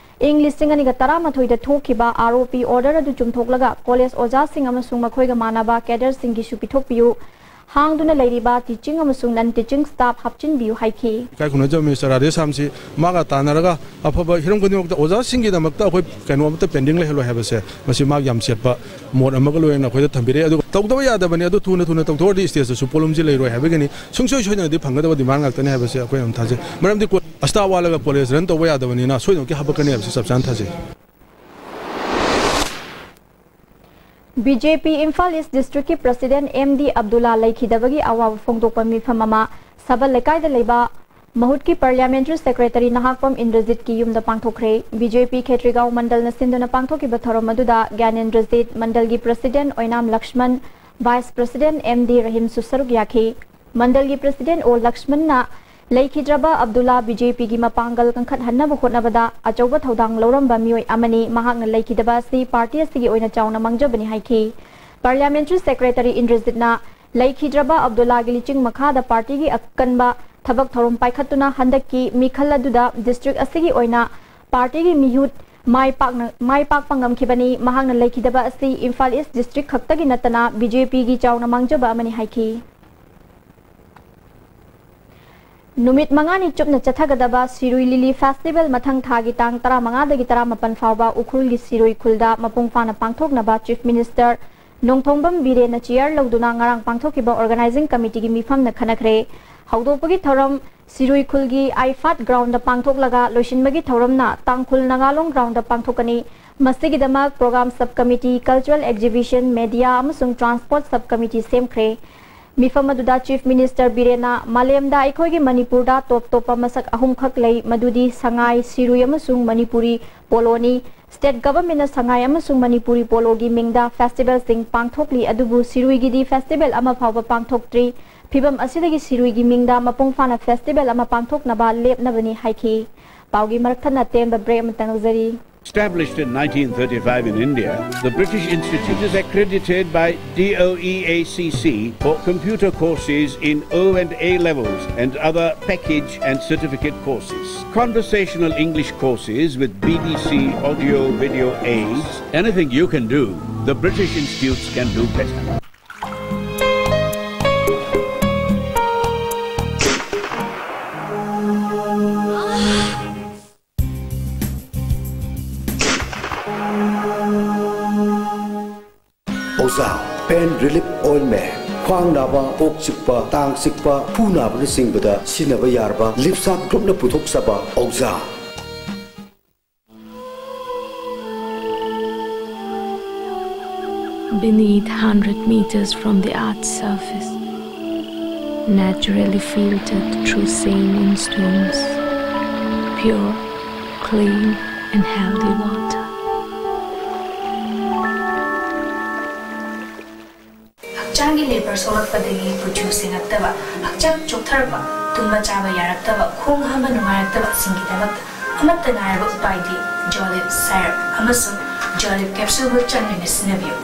ꯏꯪ ꯂꯤꯁꯤꯡ ꯑꯅꯤꯒ ꯇꯔꯥꯃꯥꯊꯣꯏꯗ ꯊꯣꯛꯈꯤꯕ ꯑꯥꯔ ꯑꯣ ꯄꯤ ꯑꯣꯔꯗꯔ ꯑꯗꯨ ꯆꯨꯝꯊꯣꯛꯂꯒ ꯀꯣꯂꯦꯖ ꯑꯣꯖꯥꯁꯤꯡ ꯑꯃꯁꯨꯡ ꯃꯈꯣꯏꯒ ꯃꯥꯟꯅꯕ ꯀꯦꯗꯔꯁꯤꯡꯒꯤꯁꯨ ꯄꯤꯊꯣꯛꯄꯤꯌꯨ꯫ ꯍꯥꯡꯗꯨꯅ ꯂꯩꯔꯤꯕ ꯇꯤꯆꯤꯡ ꯑꯃꯁꯨꯡ ꯅꯟ ꯇꯤꯆꯤꯡ ꯁ꯭ꯇꯥꯐ ꯍꯥꯞꯆꯤꯟꯕꯤꯌꯨ ꯍꯥꯏꯈꯤ꯫ ꯏꯀꯥꯏ ꯈꯨꯝꯅꯖꯕ ꯃꯤꯅꯤꯁꯇꯔ ꯔꯥꯙꯦꯁ꯭ꯌꯥꯝꯁꯤ ꯃꯥꯒ ꯇꯥꯟꯅꯔꯒ ꯑꯐꯕ ꯍꯤꯔꯝ ꯈꯨꯗꯤꯡꯃꯛꯇ ꯑꯣꯖꯥꯁꯤꯡꯒꯤꯗꯃꯛꯇ ꯑꯩꯈꯣꯏ ꯀꯩꯅꯣ ꯑꯃꯠꯇ ꯄꯦꯟꯗꯤꯡ ꯂꯩꯍꯜꯂꯣꯏ ꯍꯥꯏꯕꯁꯦ ꯃꯁꯤ ꯃꯥꯒꯤ ꯌꯥꯝ ꯆꯦꯠꯄ ꯃꯣꯠ ꯑꯃꯒ ꯂꯣꯏꯅꯅ ꯑꯩꯈꯣꯏꯗ ꯊꯝꯕꯤꯔꯛꯑꯦ꯫ ꯑꯗꯨꯒ ꯇꯧꯗꯕ ꯌꯥꯗꯕꯅꯤ, ꯑꯗꯨ ꯊꯨꯅ ꯊꯨꯅ ꯇꯧꯊꯣꯛꯑꯗꯤ ꯁ꯭ꯇꯦꯠꯇꯁꯨ ꯄꯣꯠꯂꯨꯝꯁꯤ ꯂꯩꯔꯣꯏ ꯍꯥꯏꯕꯒꯤꯅꯤ꯫ ꯁꯨꯡꯁꯣꯏ ꯁꯣꯏꯗꯅꯗꯤ ꯐꯪꯒꯗꯕ ꯗꯤꯃꯥꯟ ꯉꯥꯛꯇꯅꯤ ꯍꯥꯏꯕꯁꯦ ꯑꯩꯈꯣꯏ ꯑꯗꯨꯝ ꯊꯥꯖꯩ꯫ ꯃꯔꯝꯗꯤ ꯀꯣ-, ꯑꯁꯇꯥ ꯋꯥꯠꯂꯒ ꯀꯣꯂꯦꯖ ꯔꯟ ꯇꯧꯕ ꯌꯥꯗꯕꯅꯤꯅ ꯁꯣꯏꯗꯅꯃꯛꯀꯤ ꯍꯥꯄꯛꯀꯅꯤ ꯍꯥꯏꯕꯁꯤ ꯆꯞ ꯆꯥꯅ ꯊꯥꯖꯩ꯫ ꯕꯤ ꯖꯦ ꯄꯤ ꯏꯝꯐꯥꯜ ꯏꯁ ꯗꯤꯁꯇ꯭ꯔꯤꯛꯀꯤ ꯄ꯭ꯔꯁꯤꯗꯦꯟ ꯑꯦꯝ ꯗꯤ ꯑꯕꯗꯨꯜꯂꯥ ꯂꯩꯈꯤꯗꯕꯒꯤ ꯑꯋꯥꯕ ꯐꯣꯡꯗꯣꯛꯄ ꯃꯤꯐꯝ ꯑꯃ ꯁꯕꯜ ꯂꯩꯀꯥꯏꯗ ꯂꯩꯕ ꯃꯍꯨꯠꯀꯤ ꯄꯥꯔꯂꯤꯌꯥꯃꯦꯟꯇꯔꯤ ꯁꯦꯀ꯭ꯔꯦꯇꯔꯤ ꯅꯍꯥꯛꯄꯝ ꯏꯟꯗ꯭ꯔꯖꯤꯠꯀꯤ ꯌꯨꯝꯗ ꯄꯥꯡꯊꯣꯛꯈ꯭ꯔꯦ꯫ ꯕꯤ ꯖꯦ ꯄꯤ ꯈꯦꯇ꯭ꯔꯤꯒꯥꯎ ꯃꯟꯗꯜꯅ ꯁꯤꯟꯗꯨꯅ ꯄꯥꯡꯊꯣꯛꯈꯤꯕ ꯊꯧꯔꯝ ꯑꯗꯨꯗ ꯒ꯭ꯌꯥꯅꯦꯟꯗ꯭ꯔꯖꯤꯠ, ꯃꯟꯗꯜꯒꯤ president Oinam Laxman, vice president M D ꯔꯍꯤꯝꯁꯨ ꯁꯔꯨꯛ ꯌꯥꯈꯤ꯫ ꯃꯟꯗꯜꯒꯤ ꯄ꯭ꯔꯁꯤꯗꯦꯟ ꯑꯣ ꯂꯛꯁꯃꯟꯅ ꯂꯩꯈꯤꯗ꯭ꯔꯕ ꯑꯕꯗꯨꯜꯂꯥ ꯕꯤ ꯖꯦ ꯄꯤꯒꯤ ꯃꯄꯥꯡꯒꯜ ꯀꯟꯈꯠꯍꯟꯅꯕ ꯍꯣꯠꯅꯕꯗ ꯑꯆꯧꯕ ꯊꯧꯗꯥꯡ ꯂꯧꯔꯝꯕ ꯃꯤꯑꯣꯏ ꯑꯃꯅꯤ꯫ ꯃꯍꯥꯛꯅ ꯂꯩꯈꯤꯗꯕ ꯑꯁꯤ ꯄꯥꯔꯇꯤ ꯑꯁꯤꯒꯤ ꯑꯣꯏꯅ ꯆꯥꯎꯅ ꯃꯥꯡꯖꯕꯅꯤ ꯍꯥꯏꯈꯤ꯫ ꯄꯥꯔꯂꯤꯌꯥꯃꯦꯟꯇꯔꯤ ꯁꯦꯀ꯭ꯔꯦꯇꯔꯤ ꯏꯟꯗ꯭ꯔꯖꯤꯠꯅ ꯂꯩꯈꯤꯗ꯭ꯔꯕ ꯑꯕꯗꯨꯜꯂꯥꯒꯤ ꯂꯤꯆꯤꯡ ꯃꯈꯥꯗ ꯄꯥꯔꯇꯤꯒꯤ ꯑꯀꯟꯕ ꯊꯕꯛ ꯊꯧꯔꯝ ꯄꯥꯏꯈꯠꯇꯨꯅ ꯍꯟꯗꯛꯀꯤ ꯃꯤꯈꯜ ꯑꯗꯨꯗ ꯗꯤꯁꯇ꯭ꯔꯤꯛ ꯑꯁꯤꯒꯤ ꯑꯣꯏꯅ ꯄꯥꯔꯇꯤꯒꯤ ꯃꯤꯍꯨꯠ ꯃꯥꯏ ꯄꯥꯛꯅ, ꯃꯥꯏ ꯄꯥꯛꯄ ꯉꯝꯈꯤꯕꯅꯤ꯫ ꯃꯍꯥꯛꯅ ꯂꯩꯈꯤꯗꯕ ꯑꯁꯤ ꯏꯝꯐꯥꯜ ꯏꯁ ꯗꯤꯁꯇ꯭ꯔꯤꯛ ꯈꯛꯇꯒꯤ ꯅꯠꯇꯅ ꯕꯤ ꯖꯦ ꯄꯤꯒꯤ ꯆꯥꯎꯅ ꯃꯥꯡꯖꯕ ꯑꯃꯅꯤ ꯍꯥꯏꯈꯤ꯫ ꯅꯨꯃꯤꯠ ꯃꯉꯥꯅꯤ ꯆꯨꯞꯅ ꯆꯠꯊꯒꯗꯕ ꯁꯤꯔꯨꯏ ꯂꯤꯂꯤ ꯐꯦꯁꯇꯤꯚꯦꯜ ꯃꯊꯪ ꯊꯥꯒꯤ ꯇꯥꯡ ꯇꯔꯥꯃꯉꯥꯗꯒꯤ ꯇꯔꯥꯃꯥꯄꯟ ꯐꯥꯎꯕ ꯎꯈ꯭ꯔꯨꯜꯒꯤ ꯁꯤꯔꯨꯏ ꯈꯨꯜꯗ ꯃꯄꯨꯡ ꯐꯥꯅ ꯄꯥꯡꯊꯣꯛꯅꯕ ꯆꯤꯐ ꯃꯤꯅꯤꯁꯇꯔ ꯅꯣꯡꯊꯣꯝꯕꯝ ꯕꯤꯔꯦꯟꯅ ꯆꯤꯌꯥꯔ ꯂꯧꯗꯨꯅ ꯉꯔꯥꯡ ꯄꯥꯡꯊꯣꯛꯈꯤꯕ ꯑꯣꯔꯒꯅꯥꯏꯖꯤꯡ ꯀꯃꯤꯇꯤꯒꯤ ꯃꯤꯐꯝꯅ ꯈꯟꯅꯈ꯭ꯔꯦ꯫ ꯍꯧꯗꯣꯛꯄꯒꯤ ꯊꯧꯔꯝ ꯁꯤꯔꯨꯏ ꯈꯨꯜꯒꯤ ꯑꯥꯏꯐꯥꯠ ꯒ꯭ꯔꯥꯎꯟꯗ ꯄꯥꯡꯊꯣꯛꯂꯒ ꯂꯣꯏꯁꯤꯟꯕꯒꯤ ꯊꯧꯔꯝꯅ ꯇꯥꯡꯈꯨꯜ ꯅꯥꯒꯥꯂꯣꯡ ꯒ꯭ꯔꯥꯎꯟꯗ ꯄꯥꯡꯊꯣꯛꯀꯅꯤ꯫ ꯃꯁꯤꯒꯤꯗꯃꯛ program sub committee, cultural exhibition, media ꯑꯃꯁꯨꯡ ꯇ꯭ꯔꯥꯟꯁꯄꯣꯔꯠ ꯁꯕ ꯀꯃꯤꯇꯤ ꯁꯦꯝꯈ꯭ꯔꯦ꯫ ꯃꯤꯐꯝ ꯑꯗꯨꯗ Chief Minister ꯕꯤꯔꯦꯟꯅ ꯃꯥꯂꯦꯝꯗ ꯑꯩꯈꯣꯏꯒꯤ ꯃꯅꯤꯄꯨꯔꯗ ꯇꯣꯞ ꯇꯣꯞꯄ ꯃꯁꯛ ꯑꯍꯨꯝꯈꯛ ꯂꯩ, ꯃꯗꯨꯗꯤ ꯁꯉꯥꯏ, ꯁꯤꯔꯨꯏ ꯑꯃꯁꯨꯡ ꯃꯅꯤꯄꯨꯔꯤ ꯄꯣꯂꯣꯅꯤ꯫ State Governmentꯅ ꯁꯉꯥꯏ ꯑꯃꯁꯨꯡ ꯃꯅꯤꯄꯨꯔꯤ ꯄꯣꯂꯣꯒꯤ ꯃꯤꯡꯗ festivalꯁꯤꯡ ꯄꯥꯡꯊꯣꯛꯂꯤ, ꯑꯗꯨꯕꯨ ꯁꯤꯔꯨꯏꯒꯤꯗꯤ festival ꯑꯃ ꯐꯥꯎꯕ ꯄꯥꯡꯊꯣꯛꯇ꯭ꯔꯤ꯫ ꯐꯤꯚꯝ ꯑꯁꯤꯗꯒꯤ ꯁꯤꯔꯨꯏꯒꯤ ꯃꯤꯡꯗ ꯃꯄꯨꯡ ꯐꯥꯅ festival ꯑꯃ ꯄꯥꯡꯊꯣꯛꯅꯕ ꯂꯦꯞꯅꯕꯅꯤ ꯍꯥꯏꯈꯤ꯫ ꯄꯥꯎꯒꯤ ꯃꯔꯛ ꯊꯠꯅ ꯑꯇꯦꯟꯕ break ꯑꯃꯇꯪ ꯂꯧꯖꯔꯤ꯫ Established in nineteen thirty-five in India, the British Institute is accredited by DOEACC for computer courses in O and A levels and other package and certificate courses. Conversational English courses with BBC audio video aids. Anything you can do, the British Institutes can do better. ꯑꯣꯖꯥ, pain relief ointment꯫ ꯈ꯭ꯋꯥꯡ ꯅꯥꯕ, ꯀꯣꯛ ꯆꯤꯛꯄ, ꯇꯥꯡ ꯆꯤꯛꯄ, ꯈꯨ ꯅꯥꯕꯅꯆꯤꯡꯕꯗ ꯁꯤꯖꯤꯟꯅꯕ ꯌꯥꯔꯕ ꯂꯤꯞꯁꯥꯞ ꯒ꯭ꯔꯨꯞꯅ ꯄꯨꯊꯣꯛꯆꯕ ꯑꯣꯖꯥ꯫ Beneath, hundred meters from the earth's surface, naturally filtered through saline stones, pure, clean, and healthy water. ꯍꯛꯆꯥꯡꯒꯤ ꯂꯦꯕꯔ ꯁꯣꯛꯂꯛꯄꯗꯒꯤ ꯀꯨꯆꯨ ꯁꯦꯡꯉꯛꯇꯕ, ꯍꯛꯆꯥꯡ ꯆꯣꯛꯊꯔꯛꯄ, ꯇꯨꯝꯕ ꯆꯥꯕ ꯌꯥꯔꯛꯇꯕ, ꯈꯣꯡ ꯍꯥꯝꯕ ꯅꯨꯡꯉꯥꯏꯔꯛꯇꯕꯁꯤꯡꯒꯤꯗꯃꯛꯇ ꯑꯃꯠꯇ ꯉꯥꯏꯔꯕ ꯎꯄꯥꯏꯗꯤ Jolib syrup ꯑꯃꯁꯨꯡ Jolib capsule ꯕꯨ ꯆꯥꯡ ꯅꯥꯏꯅ ꯁꯤꯖꯤꯟꯅꯕꯤꯌꯨ꯫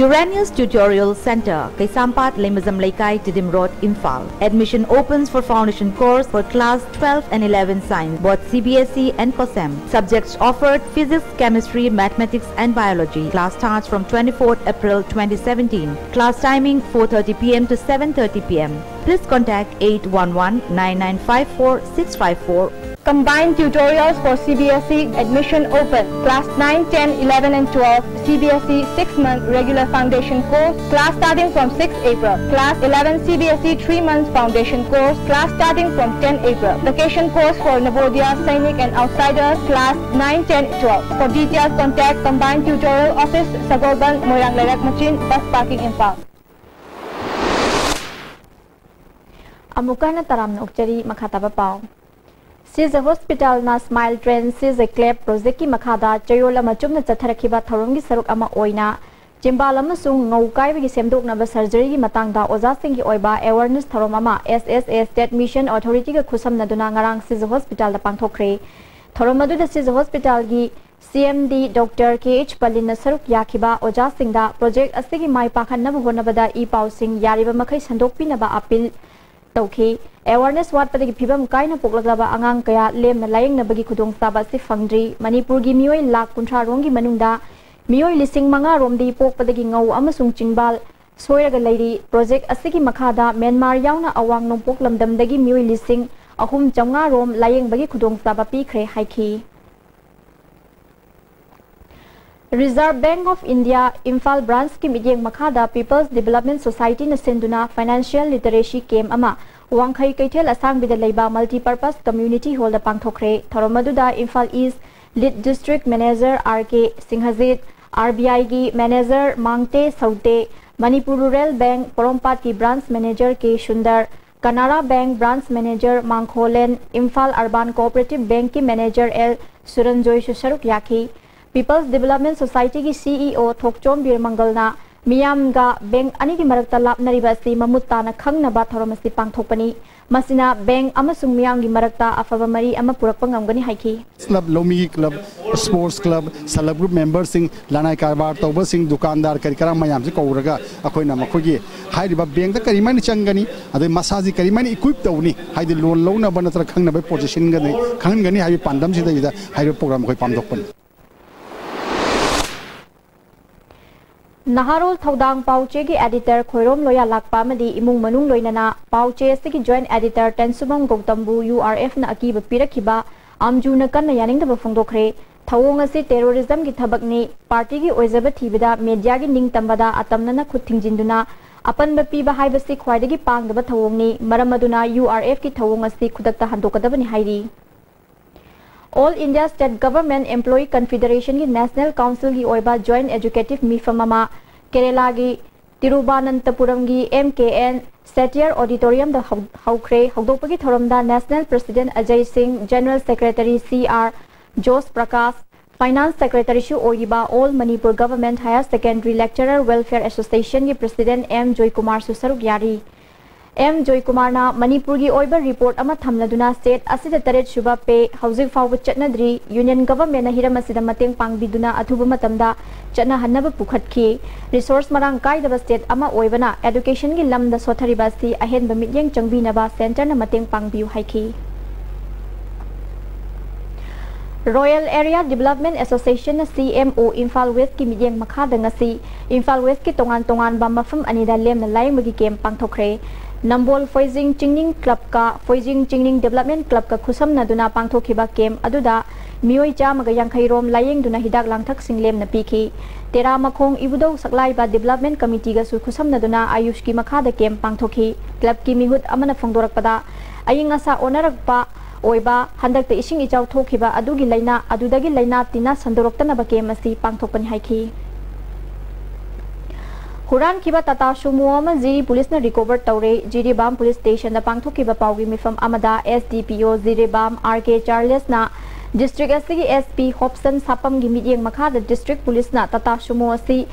Uranius Tutorial Center, Kaisampat, Leimazam Leikai, Tiddim Road, Imphal. Admission opens for foundation course for class twelve and eleven science, both C B S E and COSEM. Subjects offered: physics, chemistry, mathematics and biology. Class starts from twenty-fourth April twenty seventeen. Class timing four thirty P M to seven thirty P M. Please contact eight one one nine nine five four six five four. Combined tutorials for C B S E admission open. Class nine, ten, eleven and twelve, C B S E six-month regular foundation course. Class starting from six April. Class eleven, C B S E three months foundation course. Class starting from ten April. Vacation course for Navodaya, Sainik and outsiders. Class nine, ten, twelve. For details, contact Combined Tutorial Office, Sagolband, Moirang Leirak Machin, Bus Parking, Imphal. ꯑꯃꯨꯛꯀ ꯍꯟꯅ ꯇꯔꯥꯝꯅ ꯑꯣꯛꯆꯔꯤ꯫ ꯃꯈꯥ ꯇꯥꯕ ꯄꯥꯎ꯫ ꯁꯤꯖ ꯍꯣꯁꯄꯤꯇꯥꯜꯅ ꯁ꯭ꯃꯥꯏꯜ train ꯁꯤꯖ ꯀ꯭ꯂꯦꯞ ꯄ꯭ꯔꯣꯖꯦꯛꯀꯤ ꯃꯈꯥꯗ ꯆꯌꯣꯜ ꯑꯃ ꯆꯨꯞꯅ ꯆꯠꯊꯔꯛꯈꯤꯕ ꯊꯧꯔꯝꯒꯤ ꯁꯔꯨꯛ ꯑꯃ ꯑꯣꯏꯅ ꯆꯤꯝꯕꯥꯜ ꯑꯃꯁꯨꯡ ꯉꯧ ꯀꯥꯏꯕꯒꯤ ꯁꯦꯝꯗꯣꯛꯅꯕ ꯁꯔꯖꯔꯤꯒꯤ ꯃꯇꯥꯡꯗ ꯑꯣꯖꯥꯁꯤꯡꯒꯤ ꯑꯣꯏꯕ ꯑꯦꯋꯥꯔꯅꯦꯁ ꯊꯧꯔꯝ ꯑꯃ ꯑꯦꯁ ꯑꯦꯁ ꯑꯦ ꯁ꯭ꯇꯦꯠ ꯃꯤꯁꯟ ꯑꯣꯊꯣꯔꯤꯇꯤꯒ ꯈꯨꯠꯁꯝꯅꯗꯨꯅ ꯉꯔꯥꯡ ꯁꯤꯖ ꯍꯣꯁꯄꯤꯇꯥꯜꯗ ꯄꯥꯡꯊꯣꯛꯈ꯭ꯔꯦ꯫ ꯊꯧꯔꯝ ꯑꯗꯨꯗ ꯁꯤꯖ ꯍꯣꯁꯄꯤꯇꯥꯜꯒꯤ ꯁꯤ ꯑꯦꯝ ꯗꯤ ꯗꯣꯛꯇꯔ ꯀꯦ ꯑꯩꯆ ꯄꯂꯤꯟꯅ ꯁꯔꯨꯛ ꯌꯥꯈꯤꯕ ꯑꯣꯖꯥꯁꯤꯡꯗ ꯄ꯭ꯔꯣꯖꯦꯛ ꯑꯁꯤꯒꯤ ꯃꯥꯏ ꯄꯥꯛꯍꯟꯅꯕ ꯍꯣꯠꯅꯕꯗ ꯏ ꯄꯥꯎꯁꯤꯡ ꯌꯥꯔꯤꯕ ꯃꯈꯩ ꯁꯟꯗꯣꯛꯄꯤꯅꯕ ꯑꯥꯄꯤꯜ ꯇꯧꯈꯤ꯫ ꯑꯦꯋꯥꯔꯅꯦꯁ ꯋꯥꯠꯄꯗꯒꯤ ꯐꯤꯕꯝ ꯀꯥꯏꯅ ꯄꯣꯛꯂꯛꯂꯕ ꯑꯉꯥꯡ ꯀꯌꯥ ꯂꯦꯝꯅ ꯂꯥꯌꯦꯡꯅꯕꯒꯤ ꯈꯨꯗꯣꯡꯆꯥꯕ ꯑꯁꯤ ꯐꯪꯗ꯭ꯔꯤ꯫ ꯃꯅꯤꯄꯨꯔꯒꯤ ꯃꯤꯑꯣꯏ ꯂꯥꯈ ꯀꯨꯟꯊ꯭ꯔꯥ ꯔꯣꯝꯒꯤ ꯃꯅꯨꯡꯗ ꯃꯤꯑꯣꯏ ꯂꯤꯁꯤꯡ ꯃꯉꯥ ꯔꯣꯝꯗꯤ ꯄꯣꯛꯄꯗꯒꯤ ꯉꯧ ꯑꯃꯁꯨꯡ ꯆꯤꯡꯕꯥꯜ ꯁꯣꯏꯔꯒ ꯂꯩꯔꯤ꯫ ꯄ꯭ꯔꯣꯖꯦꯛ ꯑꯁꯤꯒꯤ ꯃꯈꯥꯗ ꯃ꯭ꯌꯥꯟꯃꯥꯔ ꯌꯥꯎꯅ ꯑꯋꯥꯡ ꯅꯣꯡꯄꯣꯛ ꯂꯝꯗꯝꯗꯒꯤ ꯃꯤꯑꯣꯏ ꯂꯤꯁꯤꯡ ꯑꯍꯨꯝ ꯆꯥꯝꯃꯉꯥ ꯔꯣꯝ ꯂꯥꯌꯦꯡꯕꯒꯤ ꯈꯨꯗꯣꯡꯆꯥꯕ ꯄꯤꯈ꯭ꯔꯦ ꯍꯥꯏꯈꯤ꯫ Reserve Bank of India Imphal ꯕ꯭ꯔꯥꯟꯆꯀꯤ ꯃꯤꯠꯌꯦꯡ ꯃꯈꯥꯗ People's Development Societyꯅ ꯁꯤꯟꯗꯨꯅ financial literacy camp ꯑꯃ ꯋꯥꯡꯈꯩ ꯀꯩꯊꯦꯜ ꯑꯁꯥꯡꯕꯤꯗ ꯂꯩꯕ Multipurpose Community Hallꯗ ꯄꯥꯡꯊꯣꯛꯈ꯭ꯔꯦ꯫ ꯊꯧꯔꯝ ꯑꯗꯨꯗ Imphal east lead district manager R K Singhajit, R B ꯑꯥꯏꯒꯤ manager Mangte Saute, Manipur rural bank ꯄꯣꯔꯣꯝꯄꯥꯠꯀꯤ branch manager K Sundar, Canara bank branch manager Mangkholen, Imphal urban cooperative ꯕꯦꯡꯛꯀꯤ ꯃꯦꯅꯦꯖꯔ ꯑꯦꯜ ꯁꯨꯔꯟꯖꯣꯏꯁꯨ ꯁꯔꯨꯛ ꯌꯥꯈꯤ꯫ People's Development Societyꯒꯤ ꯁꯤ ꯏ ꯑꯣ ꯊꯣꯛꯆꯣꯝ ꯕꯤꯔꯃꯪꯒꯜꯅ ꯃꯤꯌꯥꯝꯒ ꯕꯦꯡꯛ ꯑꯅꯤꯒꯤ ꯃꯔꯛꯇ ꯂꯥꯞꯅꯔꯤꯕ ꯑꯁꯤ ꯃꯃꯨꯠ ꯇꯥꯅ ꯈꯪꯅꯕ ꯊꯧꯔꯝ ꯑꯁꯤ ꯄꯥꯡꯊꯣꯛꯄꯅꯤ꯫ ꯃꯁꯤꯅ ꯕꯦꯡꯛ ꯑꯃꯁꯨꯡ ꯃꯤꯌꯥꯝꯒꯤ ꯃꯔꯛꯇ ꯑꯐꯕ ꯃꯔꯤ ꯑꯃ ꯄꯨꯔꯛꯄ ꯉꯝꯒꯅꯤ ꯍꯥꯏꯈꯤ꯫ ꯀ꯭ꯂꯕ, ꯂꯧꯃꯤꯒꯤ club, sports club, self help group ꯃꯦꯝꯕꯔꯁꯤꯡ, ꯂꯅꯥꯏ ꯀꯔꯕꯥꯔ ꯇꯧꯕꯁꯤꯡ, ꯗꯨꯀꯥꯟꯗꯥꯔ ꯀꯔꯤ ꯀꯔꯥ ꯃꯌꯥꯝꯁꯤ ꯀꯧꯔꯒ ꯑꯩꯈꯣꯏꯅ ꯃꯈꯣꯏꯒꯤ ꯍꯥꯏꯔꯤꯕ ꯕꯦꯡꯛꯇ ꯀꯔꯤꯃꯥꯏꯅ ꯆꯪꯒꯅꯤ, ꯑꯗꯩ ꯃꯁꯥꯁꯤ ꯀꯔꯤꯃꯥꯏꯅ ꯏꯀ꯭ꯋꯤꯞ ꯇꯧꯅꯤ, ꯍꯥꯏꯗꯤ ꯂꯣꯟ ꯂꯧꯅꯕ ꯅꯠꯇ꯭ꯔꯒ ꯈꯪꯅꯕꯒꯤ ꯄꯣꯖꯤꯁꯟꯒꯅꯤ, ꯈꯪꯍꯟꯒꯅꯤ ꯍꯥꯏꯕꯒꯤ ꯄꯥꯟꯗꯝꯁꯤꯗꯩꯗ ꯍꯥꯏꯔꯤꯕ ꯄ꯭ꯔꯣꯒ꯭ꯔꯥꯝ ꯑꯩꯈꯣꯏ ꯄꯥꯡꯊꯣꯛꯄꯅꯤ꯫ ꯅꯍꯥꯔꯣꯜ ꯊꯧꯗꯥꯡ ꯄꯥꯎꯆꯦꯒꯤ editor ꯈꯣꯏꯔꯣꯝ ꯂꯣꯌꯥ ꯂꯥꯛꯄ ꯑꯃꯗꯤ ꯏꯃꯨꯡ ꯃꯅꯨꯡ ꯂꯣꯏꯅꯅ ꯄꯥꯎꯆꯦ ꯑꯁꯤꯒꯤ joint editor ꯇꯦꯟꯁꯨꯕꯝ ꯒꯧꯇꯝꯕꯨ URFꯅ ꯑꯀꯤꯕ ꯄꯤꯔꯛꯈꯤꯕ ꯑꯝꯖꯨꯅ ꯀꯟꯅ ꯌꯥꯅꯤꯡꯗꯕ ꯐꯣꯡꯗꯣꯛꯈ꯭ꯔꯦ꯫ ꯊꯧꯑꯣꯡ ꯑꯁꯤ terrorismꯒꯤ ꯊꯕꯛꯅꯤ, partyꯒꯤ ꯑꯣꯏꯖꯕ ꯊꯤꯕꯗ mediaꯒꯤ ꯅꯤꯡꯇꯝꯕꯗ ꯑꯇꯝꯅꯅ ꯈꯨꯠ ꯊꯤꯡꯖꯤꯟꯗꯨꯅ ꯑꯄꯟꯕ ꯄꯤꯕ ꯍꯥꯏꯕꯁꯤ ꯈ꯭ꯋꯥꯏꯗꯒꯤ ꯄꯥꯡꯗꯕ ꯊꯧꯑꯣꯡꯅꯤ꯫ ꯃꯔꯝ ꯑꯗꯨꯅ URFꯀꯤ ꯊꯧꯑꯣꯡ ꯑꯁꯤ ꯈꯨꯗꯛꯇ ꯍꯟꯗꯣꯛꯀꯗꯕꯅꯤ ꯍꯥꯏꯔꯤ꯫ All India State Government Employee Confederationꯒꯤ National Councilꯒꯤ ꯑꯣꯏꯕ joint executive ꯃꯤꯐꯝ ꯑꯃ ꯀꯦꯔꯦꯂꯥꯒꯤ ꯇꯤꯔꯨꯕꯥꯅꯟꯇꯄꯨꯔꯝꯒꯤ MKN Sattiyar Auditoriumꯗ ꯍꯧ-, ꯍꯧꯈ꯭ꯔꯦ꯫ ꯍꯧꯗꯣꯛꯄꯒꯤ ꯊꯧꯔꯝꯗ National President ꯑꯖꯌ ꯁꯤꯡ, General Secretary CR José Prakash, Finance Secretaryꯁꯨ ꯑꯣꯏꯔꯤꯕ All Manipur Government Higher Secondary Lecturer Welfare Associationꯒꯤ President M ꯖꯣꯏꯀꯨꯃꯥꯔꯁꯨ ꯁꯔꯨꯛ ꯌꯥꯔꯤ꯫ M ꯖꯣꯏꯀꯨꯃꯥꯔꯅ ꯃꯅꯤꯄꯨꯔꯒꯤ ꯑꯣꯏꯕ report ꯑꯃ ꯊꯝꯂꯗꯨꯅ state ꯑꯁꯤꯗ ꯇꯔꯦꯠ ꯁꯨꯕ pay ꯍꯧꯖꯤꯛ ꯐꯥꯎꯕ ꯆꯠꯅꯗ꯭ꯔꯤ, union governmentꯅ ꯍꯤꯔꯝ ꯑꯁꯤꯗ ꯃꯇꯦꯡ ꯄꯥꯡꯕꯤꯗꯨꯅ ꯑꯊꯨꯕ ꯃꯇꯝꯗ ꯆꯠꯅꯍꯟꯅꯕ ꯄꯨꯈꯠꯈꯤ꯫ Resource ꯃꯔꯥꯡ ꯀꯥꯏꯗꯕ state ꯑꯃ ꯑꯣꯏꯕꯅ educationꯒꯤ ꯂꯝꯗ ꯁꯣꯠꯊꯔꯤꯕ ꯑꯁꯤ ꯑꯍꯦꯟꯕ ꯃꯤꯠꯌꯦꯡ ꯆꯪꯕꯤꯅꯕ centreꯅ ꯃꯇꯦꯡ ꯄꯥꯡꯕꯤꯌꯨ ꯍꯥꯏꯈꯤ꯫ Royal Area Development Associationꯅ CMO Imphal Westꯀꯤ ꯃꯤꯠꯌꯦꯡ ꯃꯈꯥꯗ ꯉꯁꯤ ꯏꯝꯐꯥꯜ Westꯀꯤ ꯇꯣꯉꯥꯟ ꯇꯣꯉꯥꯟꯕ ꯃꯐꯝ ꯑꯅꯤꯗ ꯂꯦꯝꯅ ꯂꯥꯌꯦꯡꯕꯒꯤ camp ꯄꯥꯡꯊꯣꯛꯈ꯭ꯔꯦ꯫ ꯅꯝꯕꯣꯜ ꯐꯣꯏꯖꯤꯡ ꯆꯤꯡꯅꯤꯡ clubꯀ ꯐꯣꯏꯖꯤꯡ ꯆꯤꯡꯅꯤꯡ Development Clubꯀ ꯈꯨꯠꯁꯝꯅꯗꯨꯅ ꯄꯥꯡꯊꯣꯛꯈꯤꯕ camp ꯑꯗꯨꯗ ꯃꯤꯑꯣꯏ ꯆꯥꯝꯃꯒ ꯌꯥꯡꯈꯩ ꯔꯣꯝ ꯂꯥꯌꯦꯡꯗꯨꯅ ꯍꯤꯗꯥꯛ ꯂꯥꯡꯊꯛꯁꯤꯡ ꯂꯦꯝꯅ ꯄꯤꯈꯤ꯫ ꯇꯦꯔꯥ ꯃꯈꯣꯡ ꯏꯕꯨꯙꯧ ꯁꯛꯂꯥꯏꯕ Development Committeeꯒꯁꯨ ꯈꯨꯠꯁꯝꯅꯗꯨꯅ AYUSHꯀꯤ ꯃꯈꯥꯗ camp ꯄꯥꯡꯊꯣꯛꯈꯤ꯫ Clubꯀꯤ ꯃꯤꯍꯨꯠ ꯑꯃꯅ ꯐꯣꯡꯗꯣꯔꯛꯄꯗ, ꯑꯏꯪ ꯑꯁꯥ ꯑꯣꯟꯅꯔꯛꯄ ꯑꯣꯏꯕ ꯍꯟꯗꯛꯇ ꯏꯁꯤꯡ ꯏꯆꯥꯎ ꯊꯣꯛꯈꯤꯕ ꯑꯗꯨꯒꯤ ꯂꯩꯅꯥ, ꯑꯗꯨꯗꯒꯤ ꯂꯩꯅꯥ ꯇꯤꯟꯅ ꯁꯟꯗꯣꯔꯛꯇꯅꯕ camp ꯑꯁꯤ ꯄꯥꯡꯊꯣꯛꯄꯅꯤ ꯍꯥꯏꯈꯤ꯫ ꯍꯨꯔꯥꯟꯈꯤꯕ Tata Sumo ꯑꯃ ꯖꯤꯔꯤ ꯄꯨꯂꯤꯁꯅ recover ꯇꯧꯔꯦ꯫ ꯖꯤꯔꯤꯕꯥꯝ ꯄꯨꯂꯤꯁ ꯁ꯭ꯇꯦꯁꯟꯗ ꯄꯥꯡꯊꯣꯛꯈꯤꯕ ꯄꯥꯎꯒꯤ ꯃꯤꯐꯝ ꯑꯃꯗ SDPO Jiribam R K ꯆꯥꯔꯂꯦꯁꯅ district ꯑꯁꯤꯒꯤ SP ꯍꯣꯞꯁꯟ ꯁꯥꯄꯝꯒꯤ ꯃꯤꯠꯌꯦꯡ ꯃꯈꯥꯗ district ꯄꯨꯂꯤꯁꯅ Tata Sumo ꯑꯁꯤ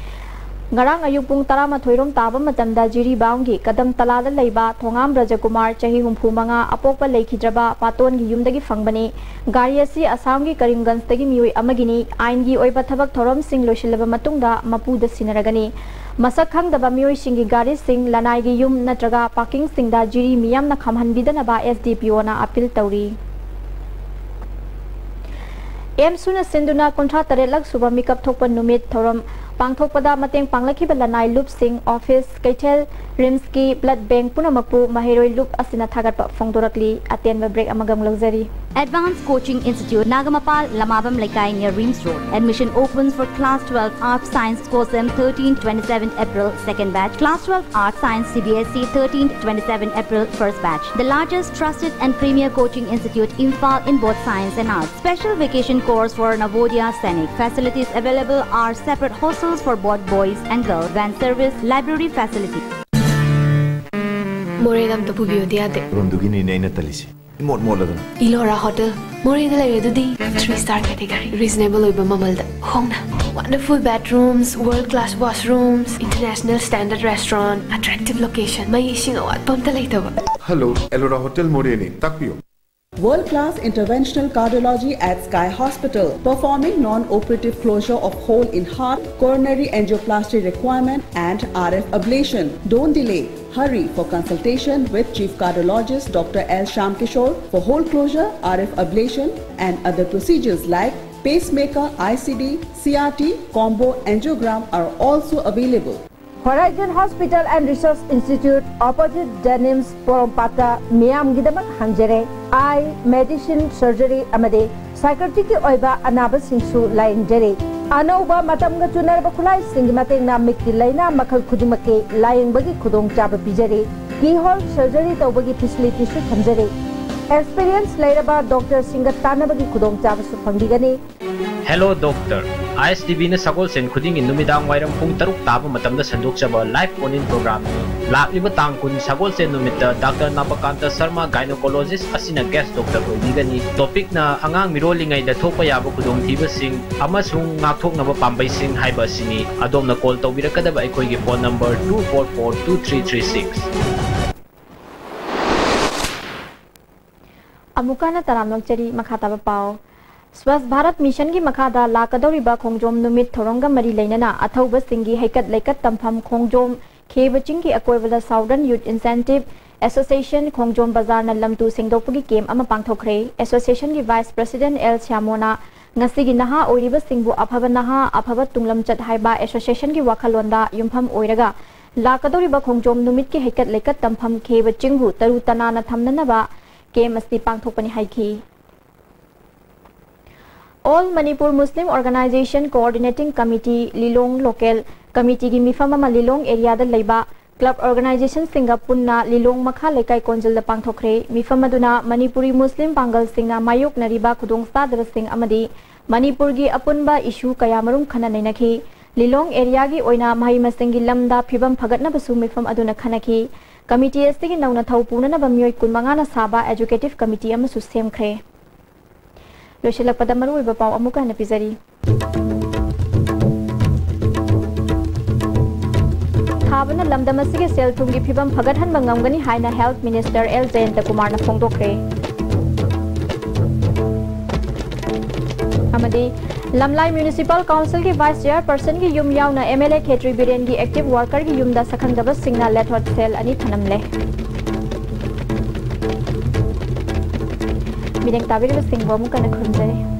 ꯉꯔꯥꯡ ꯑꯌꯨꯛ ꯄꯨꯡ ꯇꯔꯥꯃꯥꯊꯣꯏ ꯔꯣꯝ ꯇꯥꯕ ꯃꯇꯝꯗ ꯖꯤꯔꯤꯕꯥꯝꯒꯤ ꯀꯗꯝ ꯇꯂꯥꯗ ꯂꯩꯕ ꯊꯣꯉꯥꯝ ꯕ꯭ꯔꯖꯀꯨꯃꯥꯔ, ꯆꯍꯤ ꯍꯨꯝꯐꯨ ꯃꯉꯥ, ꯑꯄꯣꯛꯄ ꯂꯩꯈꯤꯗ꯭ꯔꯕ ꯄꯥꯇꯣꯟꯒꯤ ꯌꯨꯝꯗꯒꯤ ꯐꯪꯕꯅꯤ꯫ ꯒꯥꯔꯤ ꯑꯁꯤ ꯑꯁꯥꯝꯒꯤ ꯀꯔꯤꯝꯒꯟꯖꯇꯒꯤ ꯃꯤꯑꯣꯏ ꯑꯃꯒꯤꯅꯤ꯫ ꯑꯥꯏꯟꯒꯤ ꯑꯣꯏꯕ ꯊꯕꯛ ꯊꯧꯔꯝꯁꯤꯡ ꯂꯣꯏꯁꯤꯜꯂꯕ ꯃꯇꯨꯡꯗ ꯃꯄꯨꯗ ꯁꯤꯟꯅꯔꯒꯅꯤ꯫ ꯃꯁꯛ ꯈꯪꯗꯕ ꯃꯤꯑꯣꯏꯁꯤꯡꯒꯤ ꯒꯥꯔꯤꯁꯤꯡ, ꯂꯅꯥꯏꯒꯤ ꯌꯨꯝ ꯅꯠꯇ꯭ꯔꯒ parkingꯁꯤꯡꯗ ꯖꯤꯔꯤ ꯃꯤꯌꯥꯝꯅ ꯈꯥꯝꯍꯟꯕꯤꯗꯅꯕ SDPOꯅ appeal ꯇꯧꯔꯤ꯫ ꯑꯦꯝꯁꯨꯅ ꯁꯤꯟꯗꯨꯅ ꯀꯨꯟꯊ꯭ꯔꯥ ꯇꯔꯦꯠꯂꯛ ꯁꯨꯕ ꯃꯤꯀꯞ ꯊꯣꯛꯄ ꯅꯨꯃꯤꯠ ꯊꯧꯔꯝ ꯄꯥꯡꯊꯣꯛꯄꯗ ꯃꯇꯦꯡ ꯄꯥꯡꯂꯛꯈꯤꯕ ꯂꯅꯥꯏ ꯂꯨꯞꯁꯤꯡ, ꯑꯣꯐꯤꯁ, ꯀꯩꯊꯦꯜ, ꯔꯤꯝꯁꯀꯤ ꯕ꯭ꯂꯗ ꯕꯦꯡꯛ ꯄꯨꯝꯅꯃꯛꯄꯨ ꯃꯍꯩꯔꯣꯏ ꯂꯨꯞ ꯑꯁꯤꯅ ꯊꯥꯒꯠꯄ ꯐꯣꯡꯗꯣꯔꯛꯂꯤ꯫ ꯑꯇꯦꯟꯕ ꯕ꯭ꯔꯦꯛ ꯑꯃꯒ ꯑꯃꯨꯛ ꯂꯧꯖꯔꯤ꯫ Advanced Coaching Institute, Nagamapal, Lamabam Lekai near Reams Road. Admission opens for class twelve Arts Science, COSEM, thirteenth twenty-seventh April, second batch. Class twelve Arts Science, C B S E, thirteenth twenty-seventh April, first batch. The largest trusted and premier coaching institute, Imphal, in both science and arts. Special vacation course for Navodaya Sainik. Facilities available are separate hostels for both boys and girls, van service, library facility. ꯃꯣꯔꯦꯗ ꯑꯝꯇ ꯄꯨꯕꯤꯌꯨꯗꯤ ꯌꯥꯗꯦ꯫ ꯃꯔꯝꯗꯨꯒꯤꯅꯤꯅꯦ ꯑꯩꯅ ꯇꯜꯂꯤꯁꯦ꯫ ꯏꯃꯣꯠ ꯃꯣꯠꯂꯗꯅ꯫ Ellora hotel. ꯃꯣꯔꯦꯗ ꯂꯩꯔꯦ ꯑꯗꯨꯗꯤ꯫ Three star category꯫ Reasonable ꯑꯣꯏꯕ ꯃꯃꯜꯗ꯫ ꯍꯣꯡꯅ꯫ Wonderful bathrooms, world class washrooms, international standard restaurant, attractive location꯫ ꯃꯩ ꯏꯁꯤꯡ ꯑꯋꯥꯠꯄ ꯑꯝꯇ ꯂꯩꯇꯕ꯫ Hello, Elora Hotel ꯃꯣꯔꯦꯅꯤ꯫ ꯇꯥꯛꯄꯤꯌꯨ꯫ World class interventional cardiology at Sky Hospital, performing non-operative closure of hole in heart, coronary angioplasty requirement, and R F ablation. Don't delay. Hurry for consultation with Chief Cardiologist Doctor L Shyamkishore for hole closure, R F ablation, and other procedures like pacemaker, I C D, C R T, combo angiogram are also available. Horizon Hospital and Research Institute, opposite Denims, ꯄꯣꯔꯣꯝꯄꯥꯠꯇ ꯃꯤꯌꯥꯝꯒꯤꯗꯃꯛ ꯍꯥꯡꯖꯔꯦ꯫ I, medicine, surgery ꯑꯃꯗꯤ ꯁꯥꯏꯀ꯭ꯔꯦꯇꯤꯛꯀꯤ ꯑꯣꯏꯕ ꯑꯅꯥꯕꯁꯤꯡꯁꯨ ꯂꯥꯌꯦꯡꯖꯔꯤ꯫ ꯑꯅꯧꯕ ꯃꯇꯝꯒ ꯆꯨꯅꯔꯕ ꯈꯨꯠꯂꯥꯏꯁꯤꯡꯒꯤ ꯃꯇꯦꯡꯅ ꯃꯤꯠꯀꯤ ꯂꯥꯏꯅꯥ ꯃꯈꯜ ꯈꯨꯗꯤꯡꯃꯛꯀꯤ ꯂꯥꯌꯦꯡꯕꯒꯤ ꯈꯨꯗꯣꯡꯆꯥꯕ ꯄꯤꯖꯔꯤ꯫ Keyhole surgery ꯇꯧꯕꯒꯤ facilityꯁꯨ ꯊꯝꯖꯔꯤ꯫ Experience ꯂꯩꯔꯕ ꯗꯣꯛꯇꯔꯁꯤꯡꯒ ꯇꯥꯟꯅꯕꯒꯤ ꯈꯨꯗꯣꯡꯆꯥꯕꯁꯨ ꯐꯪꯕꯤꯒꯅꯤ꯫ Hello Doctor, I S T Vꯅ ꯁꯒꯣꯜꯁꯦꯟ ꯈꯨꯗꯤꯡꯒꯤ ꯅꯨꯃꯤꯗꯥꯡ ꯋꯥꯏꯔꯝ ꯄꯨꯡ ꯇꯔꯨꯛ ꯇꯥꯕ ꯃꯇꯝꯗ ꯁꯟꯗꯣꯛꯆꯕ live call-in programꯅꯤ꯫ ꯂꯥꯛꯂꯤꯕ ꯇꯥꯡ ꯀꯨꯟ ꯁꯒꯣꯜꯁꯦꯟ ꯅꯨꯃꯤꯠꯇ Doctor ꯅꯥꯕꯀꯥꯟꯇ ꯁꯔꯃ, gynecologist ꯑꯁꯤꯅ guest doctor ꯑꯣꯏꯕꯤꯒꯅꯤ꯫ Topicꯅ ꯑꯉꯥꯡ ꯃꯤꯔꯣꯜꯂꯤꯉꯩꯗ ꯊꯣꯛꯄ ꯌꯥꯕ ꯈꯨꯗꯣꯡꯊꯤꯕꯁꯤꯡ ꯑꯃꯁꯨꯡ ꯉꯥꯛꯊꯣꯛꯅꯕ ꯄꯥꯝꯕꯩꯁꯤꯡ ꯍꯥꯏꯕ ꯑꯁꯤꯅꯤ꯫ ꯑꯗꯣꯝꯅ call ꯇꯧꯕꯤꯔꯛꯀꯗꯕ ꯑꯩꯈꯣꯏꯒꯤ phone number two four four two three three six꯫ ꯑꯃꯨꯛꯀ ꯍꯟꯅ ꯇꯔꯥꯝꯅ ꯑꯣꯛꯆꯔꯤ꯫ ꯃꯈꯥ ꯇꯥꯕ ꯄꯥꯎ꯫ ꯁ꯭ꯋꯥꯁ ꯚꯥꯔꯠ ꯃꯤꯁꯟꯒꯤ ꯃꯈꯥꯗ ꯂꯥꯛꯀꯗꯧꯔꯤꯕ ꯈꯣꯡꯖꯣꯝ ꯅꯨꯃꯤꯠ ꯊꯧꯔꯝꯒ ꯃꯔꯤ ꯂꯩꯅꯅ ꯑꯊꯧꯕꯁꯤꯡꯒꯤ ꯍꯩꯀꯠ ꯂꯩꯀꯠ ꯇꯝꯐꯝ ꯈꯣꯡꯖꯣꯝ ꯈꯦꯕ ꯆꯤꯡꯒꯤ ꯑꯀꯣꯏꯕꯗ Southern Youth Incentive Association ꯈꯣꯡꯖꯣꯝ ꯕꯖꯥꯔꯅ ꯂꯝ ꯇꯨ ꯁꯦꯡꯗꯣꯛꯄꯒꯤ camp ꯑꯃ ꯄꯥꯡꯊꯣꯛꯈ꯭ꯔꯦ꯫ Associationꯒꯤ Vice President L ꯁ꯭ꯌꯥꯃꯣꯅ ꯉꯁꯤꯒꯤ ꯅꯍꯥ ꯑꯣꯏꯔꯤꯕꯁꯤꯡꯕꯨ ꯑꯐꯕ ꯅꯍꯥ, ꯑꯐꯕ ꯇꯨꯡꯂꯝꯆꯠ ꯍꯥꯏꯕ association ꯒꯤ ꯋꯥꯈꯜꯂꯣꯟꯗ ꯌꯨꯝꯐꯝ ꯑꯣꯏꯔꯒ ꯂꯥꯛꯀꯗꯧꯔꯤꯕ ꯈꯣꯡꯖꯣꯝ ꯅꯨꯃꯤꯠꯀꯤ ꯍꯩꯀꯠ ꯂꯩꯀꯠ ꯇꯝꯐꯝ ꯈꯦꯕ ꯆꯤꯡꯕꯨ ꯇꯔꯨ ꯇꯅꯥꯟꯅ ꯊꯝꯅꯅꯕ camp ꯑꯁꯤ ꯄꯥꯡꯊꯣꯛꯄꯅꯤ ꯍꯥꯏꯈꯤ꯫ All Manipur Muslim Organization Coordinating Committee ꯂꯤꯂꯣꯡ local committee ꯒꯤ ꯃꯤꯐꯝ ꯑꯃ ꯂꯤꯂꯣꯡ area ꯗ ꯂꯩꯕ club organization ꯁꯤꯡꯒ ꯄꯨꯟꯅ ꯂꯤꯂꯣꯡ ꯃꯈꯥ ꯂꯩꯀꯥꯏ ꯀꯣꯟꯖꯜꯗ ꯄꯥꯡꯊꯣꯛꯈ꯭ꯔꯦ꯫ ꯃꯤꯐꯝ ꯑꯗꯨꯅ ꯃꯅꯤꯄꯨꯔꯤ ꯃꯨꯁꯂꯤꯝ ꯄꯥꯡꯒꯜꯁꯤꯡꯅ ꯃꯥꯌꯣꯛꯅꯔꯤꯕ ꯈꯨꯗꯣꯡꯆꯥꯗꯕꯁꯤꯡ ꯑꯃꯗꯤ ꯃꯅꯤꯄꯨꯔꯒꯤ ꯑꯄꯨꯟꯕ issue ꯀꯌꯥꯃꯔꯨꯝ ꯈꯟꯅ ꯅꯩꯅꯈꯤ꯫ ꯂꯤꯂꯣꯡ area ꯒꯤ ꯑꯣꯏꯅ ꯃꯍꯩ ꯃꯁꯤꯡꯒꯤ ꯂꯝꯗ ꯐꯤꯕꯝ ꯐꯒꯠꯅꯕꯁꯨ ꯃꯤꯐꯝ ꯑꯗꯨꯅ ꯈꯟꯅꯈꯤ꯫ Committee ꯑꯁꯤꯒꯤ ꯅꯧꯅ ꯊꯧ ꯄꯨꯅꯅꯕ ꯃꯤꯑꯣꯏ ꯀꯨꯟꯃꯉꯥꯅ ꯁꯥꯕ executive committee ꯑꯃꯁꯨ ꯁꯦꯝꯈ꯭ꯔꯦ꯫ ꯂꯣꯏꯁꯤꯜꯂꯛꯄꯗ ꯃꯔꯨꯑꯣꯏꯕ ꯄꯥꯎ ꯑꯃꯨꯛꯀ ꯍꯟꯅ ꯄꯤꯖꯔꯤ꯫ ꯊꯥꯕꯅ ꯂꯝꯗꯝ ꯑꯁꯤꯒꯤ ꯁꯦꯜ ꯊꯨꯝꯒꯤ ꯐꯤꯕꯝ ꯐꯒꯠꯍꯟꯕ ꯉꯝꯒꯅꯤ ꯍꯥꯏꯅ Health Minister ꯑꯦꯜ ꯖꯌꯟꯇ ꯀꯨꯃꯥꯔꯅ ꯐꯣꯡꯗꯣꯛꯈ꯭ꯔꯦ꯫ ꯑꯃꯗꯤ ꯂꯝꯂꯥꯏ Municipal Council ꯒꯤ Vice Chairperson ꯒꯤ ꯌꯨꯝ ꯌꯥꯎꯅ MLA ꯈꯦꯇ꯭ꯔꯤ ꯕꯤꯔꯦꯟꯒꯤ active worker ꯒꯤ ꯌꯨꯝꯗ ꯁꯛꯈꯪꯗꯕꯁꯤꯡꯅ ꯂꯦꯊꯣꯠ ꯁꯦꯜ ꯑꯅꯤ ꯊꯅꯝꯂꯦ꯫ ꯃꯤꯠꯌꯦꯡ ꯇꯥꯕꯤꯔꯤꯕꯁꯤꯡꯕꯨ ꯑꯃꯨꯛ ꯍꯟꯅ ꯈꯨꯔꯨꯝꯖꯔꯤ꯫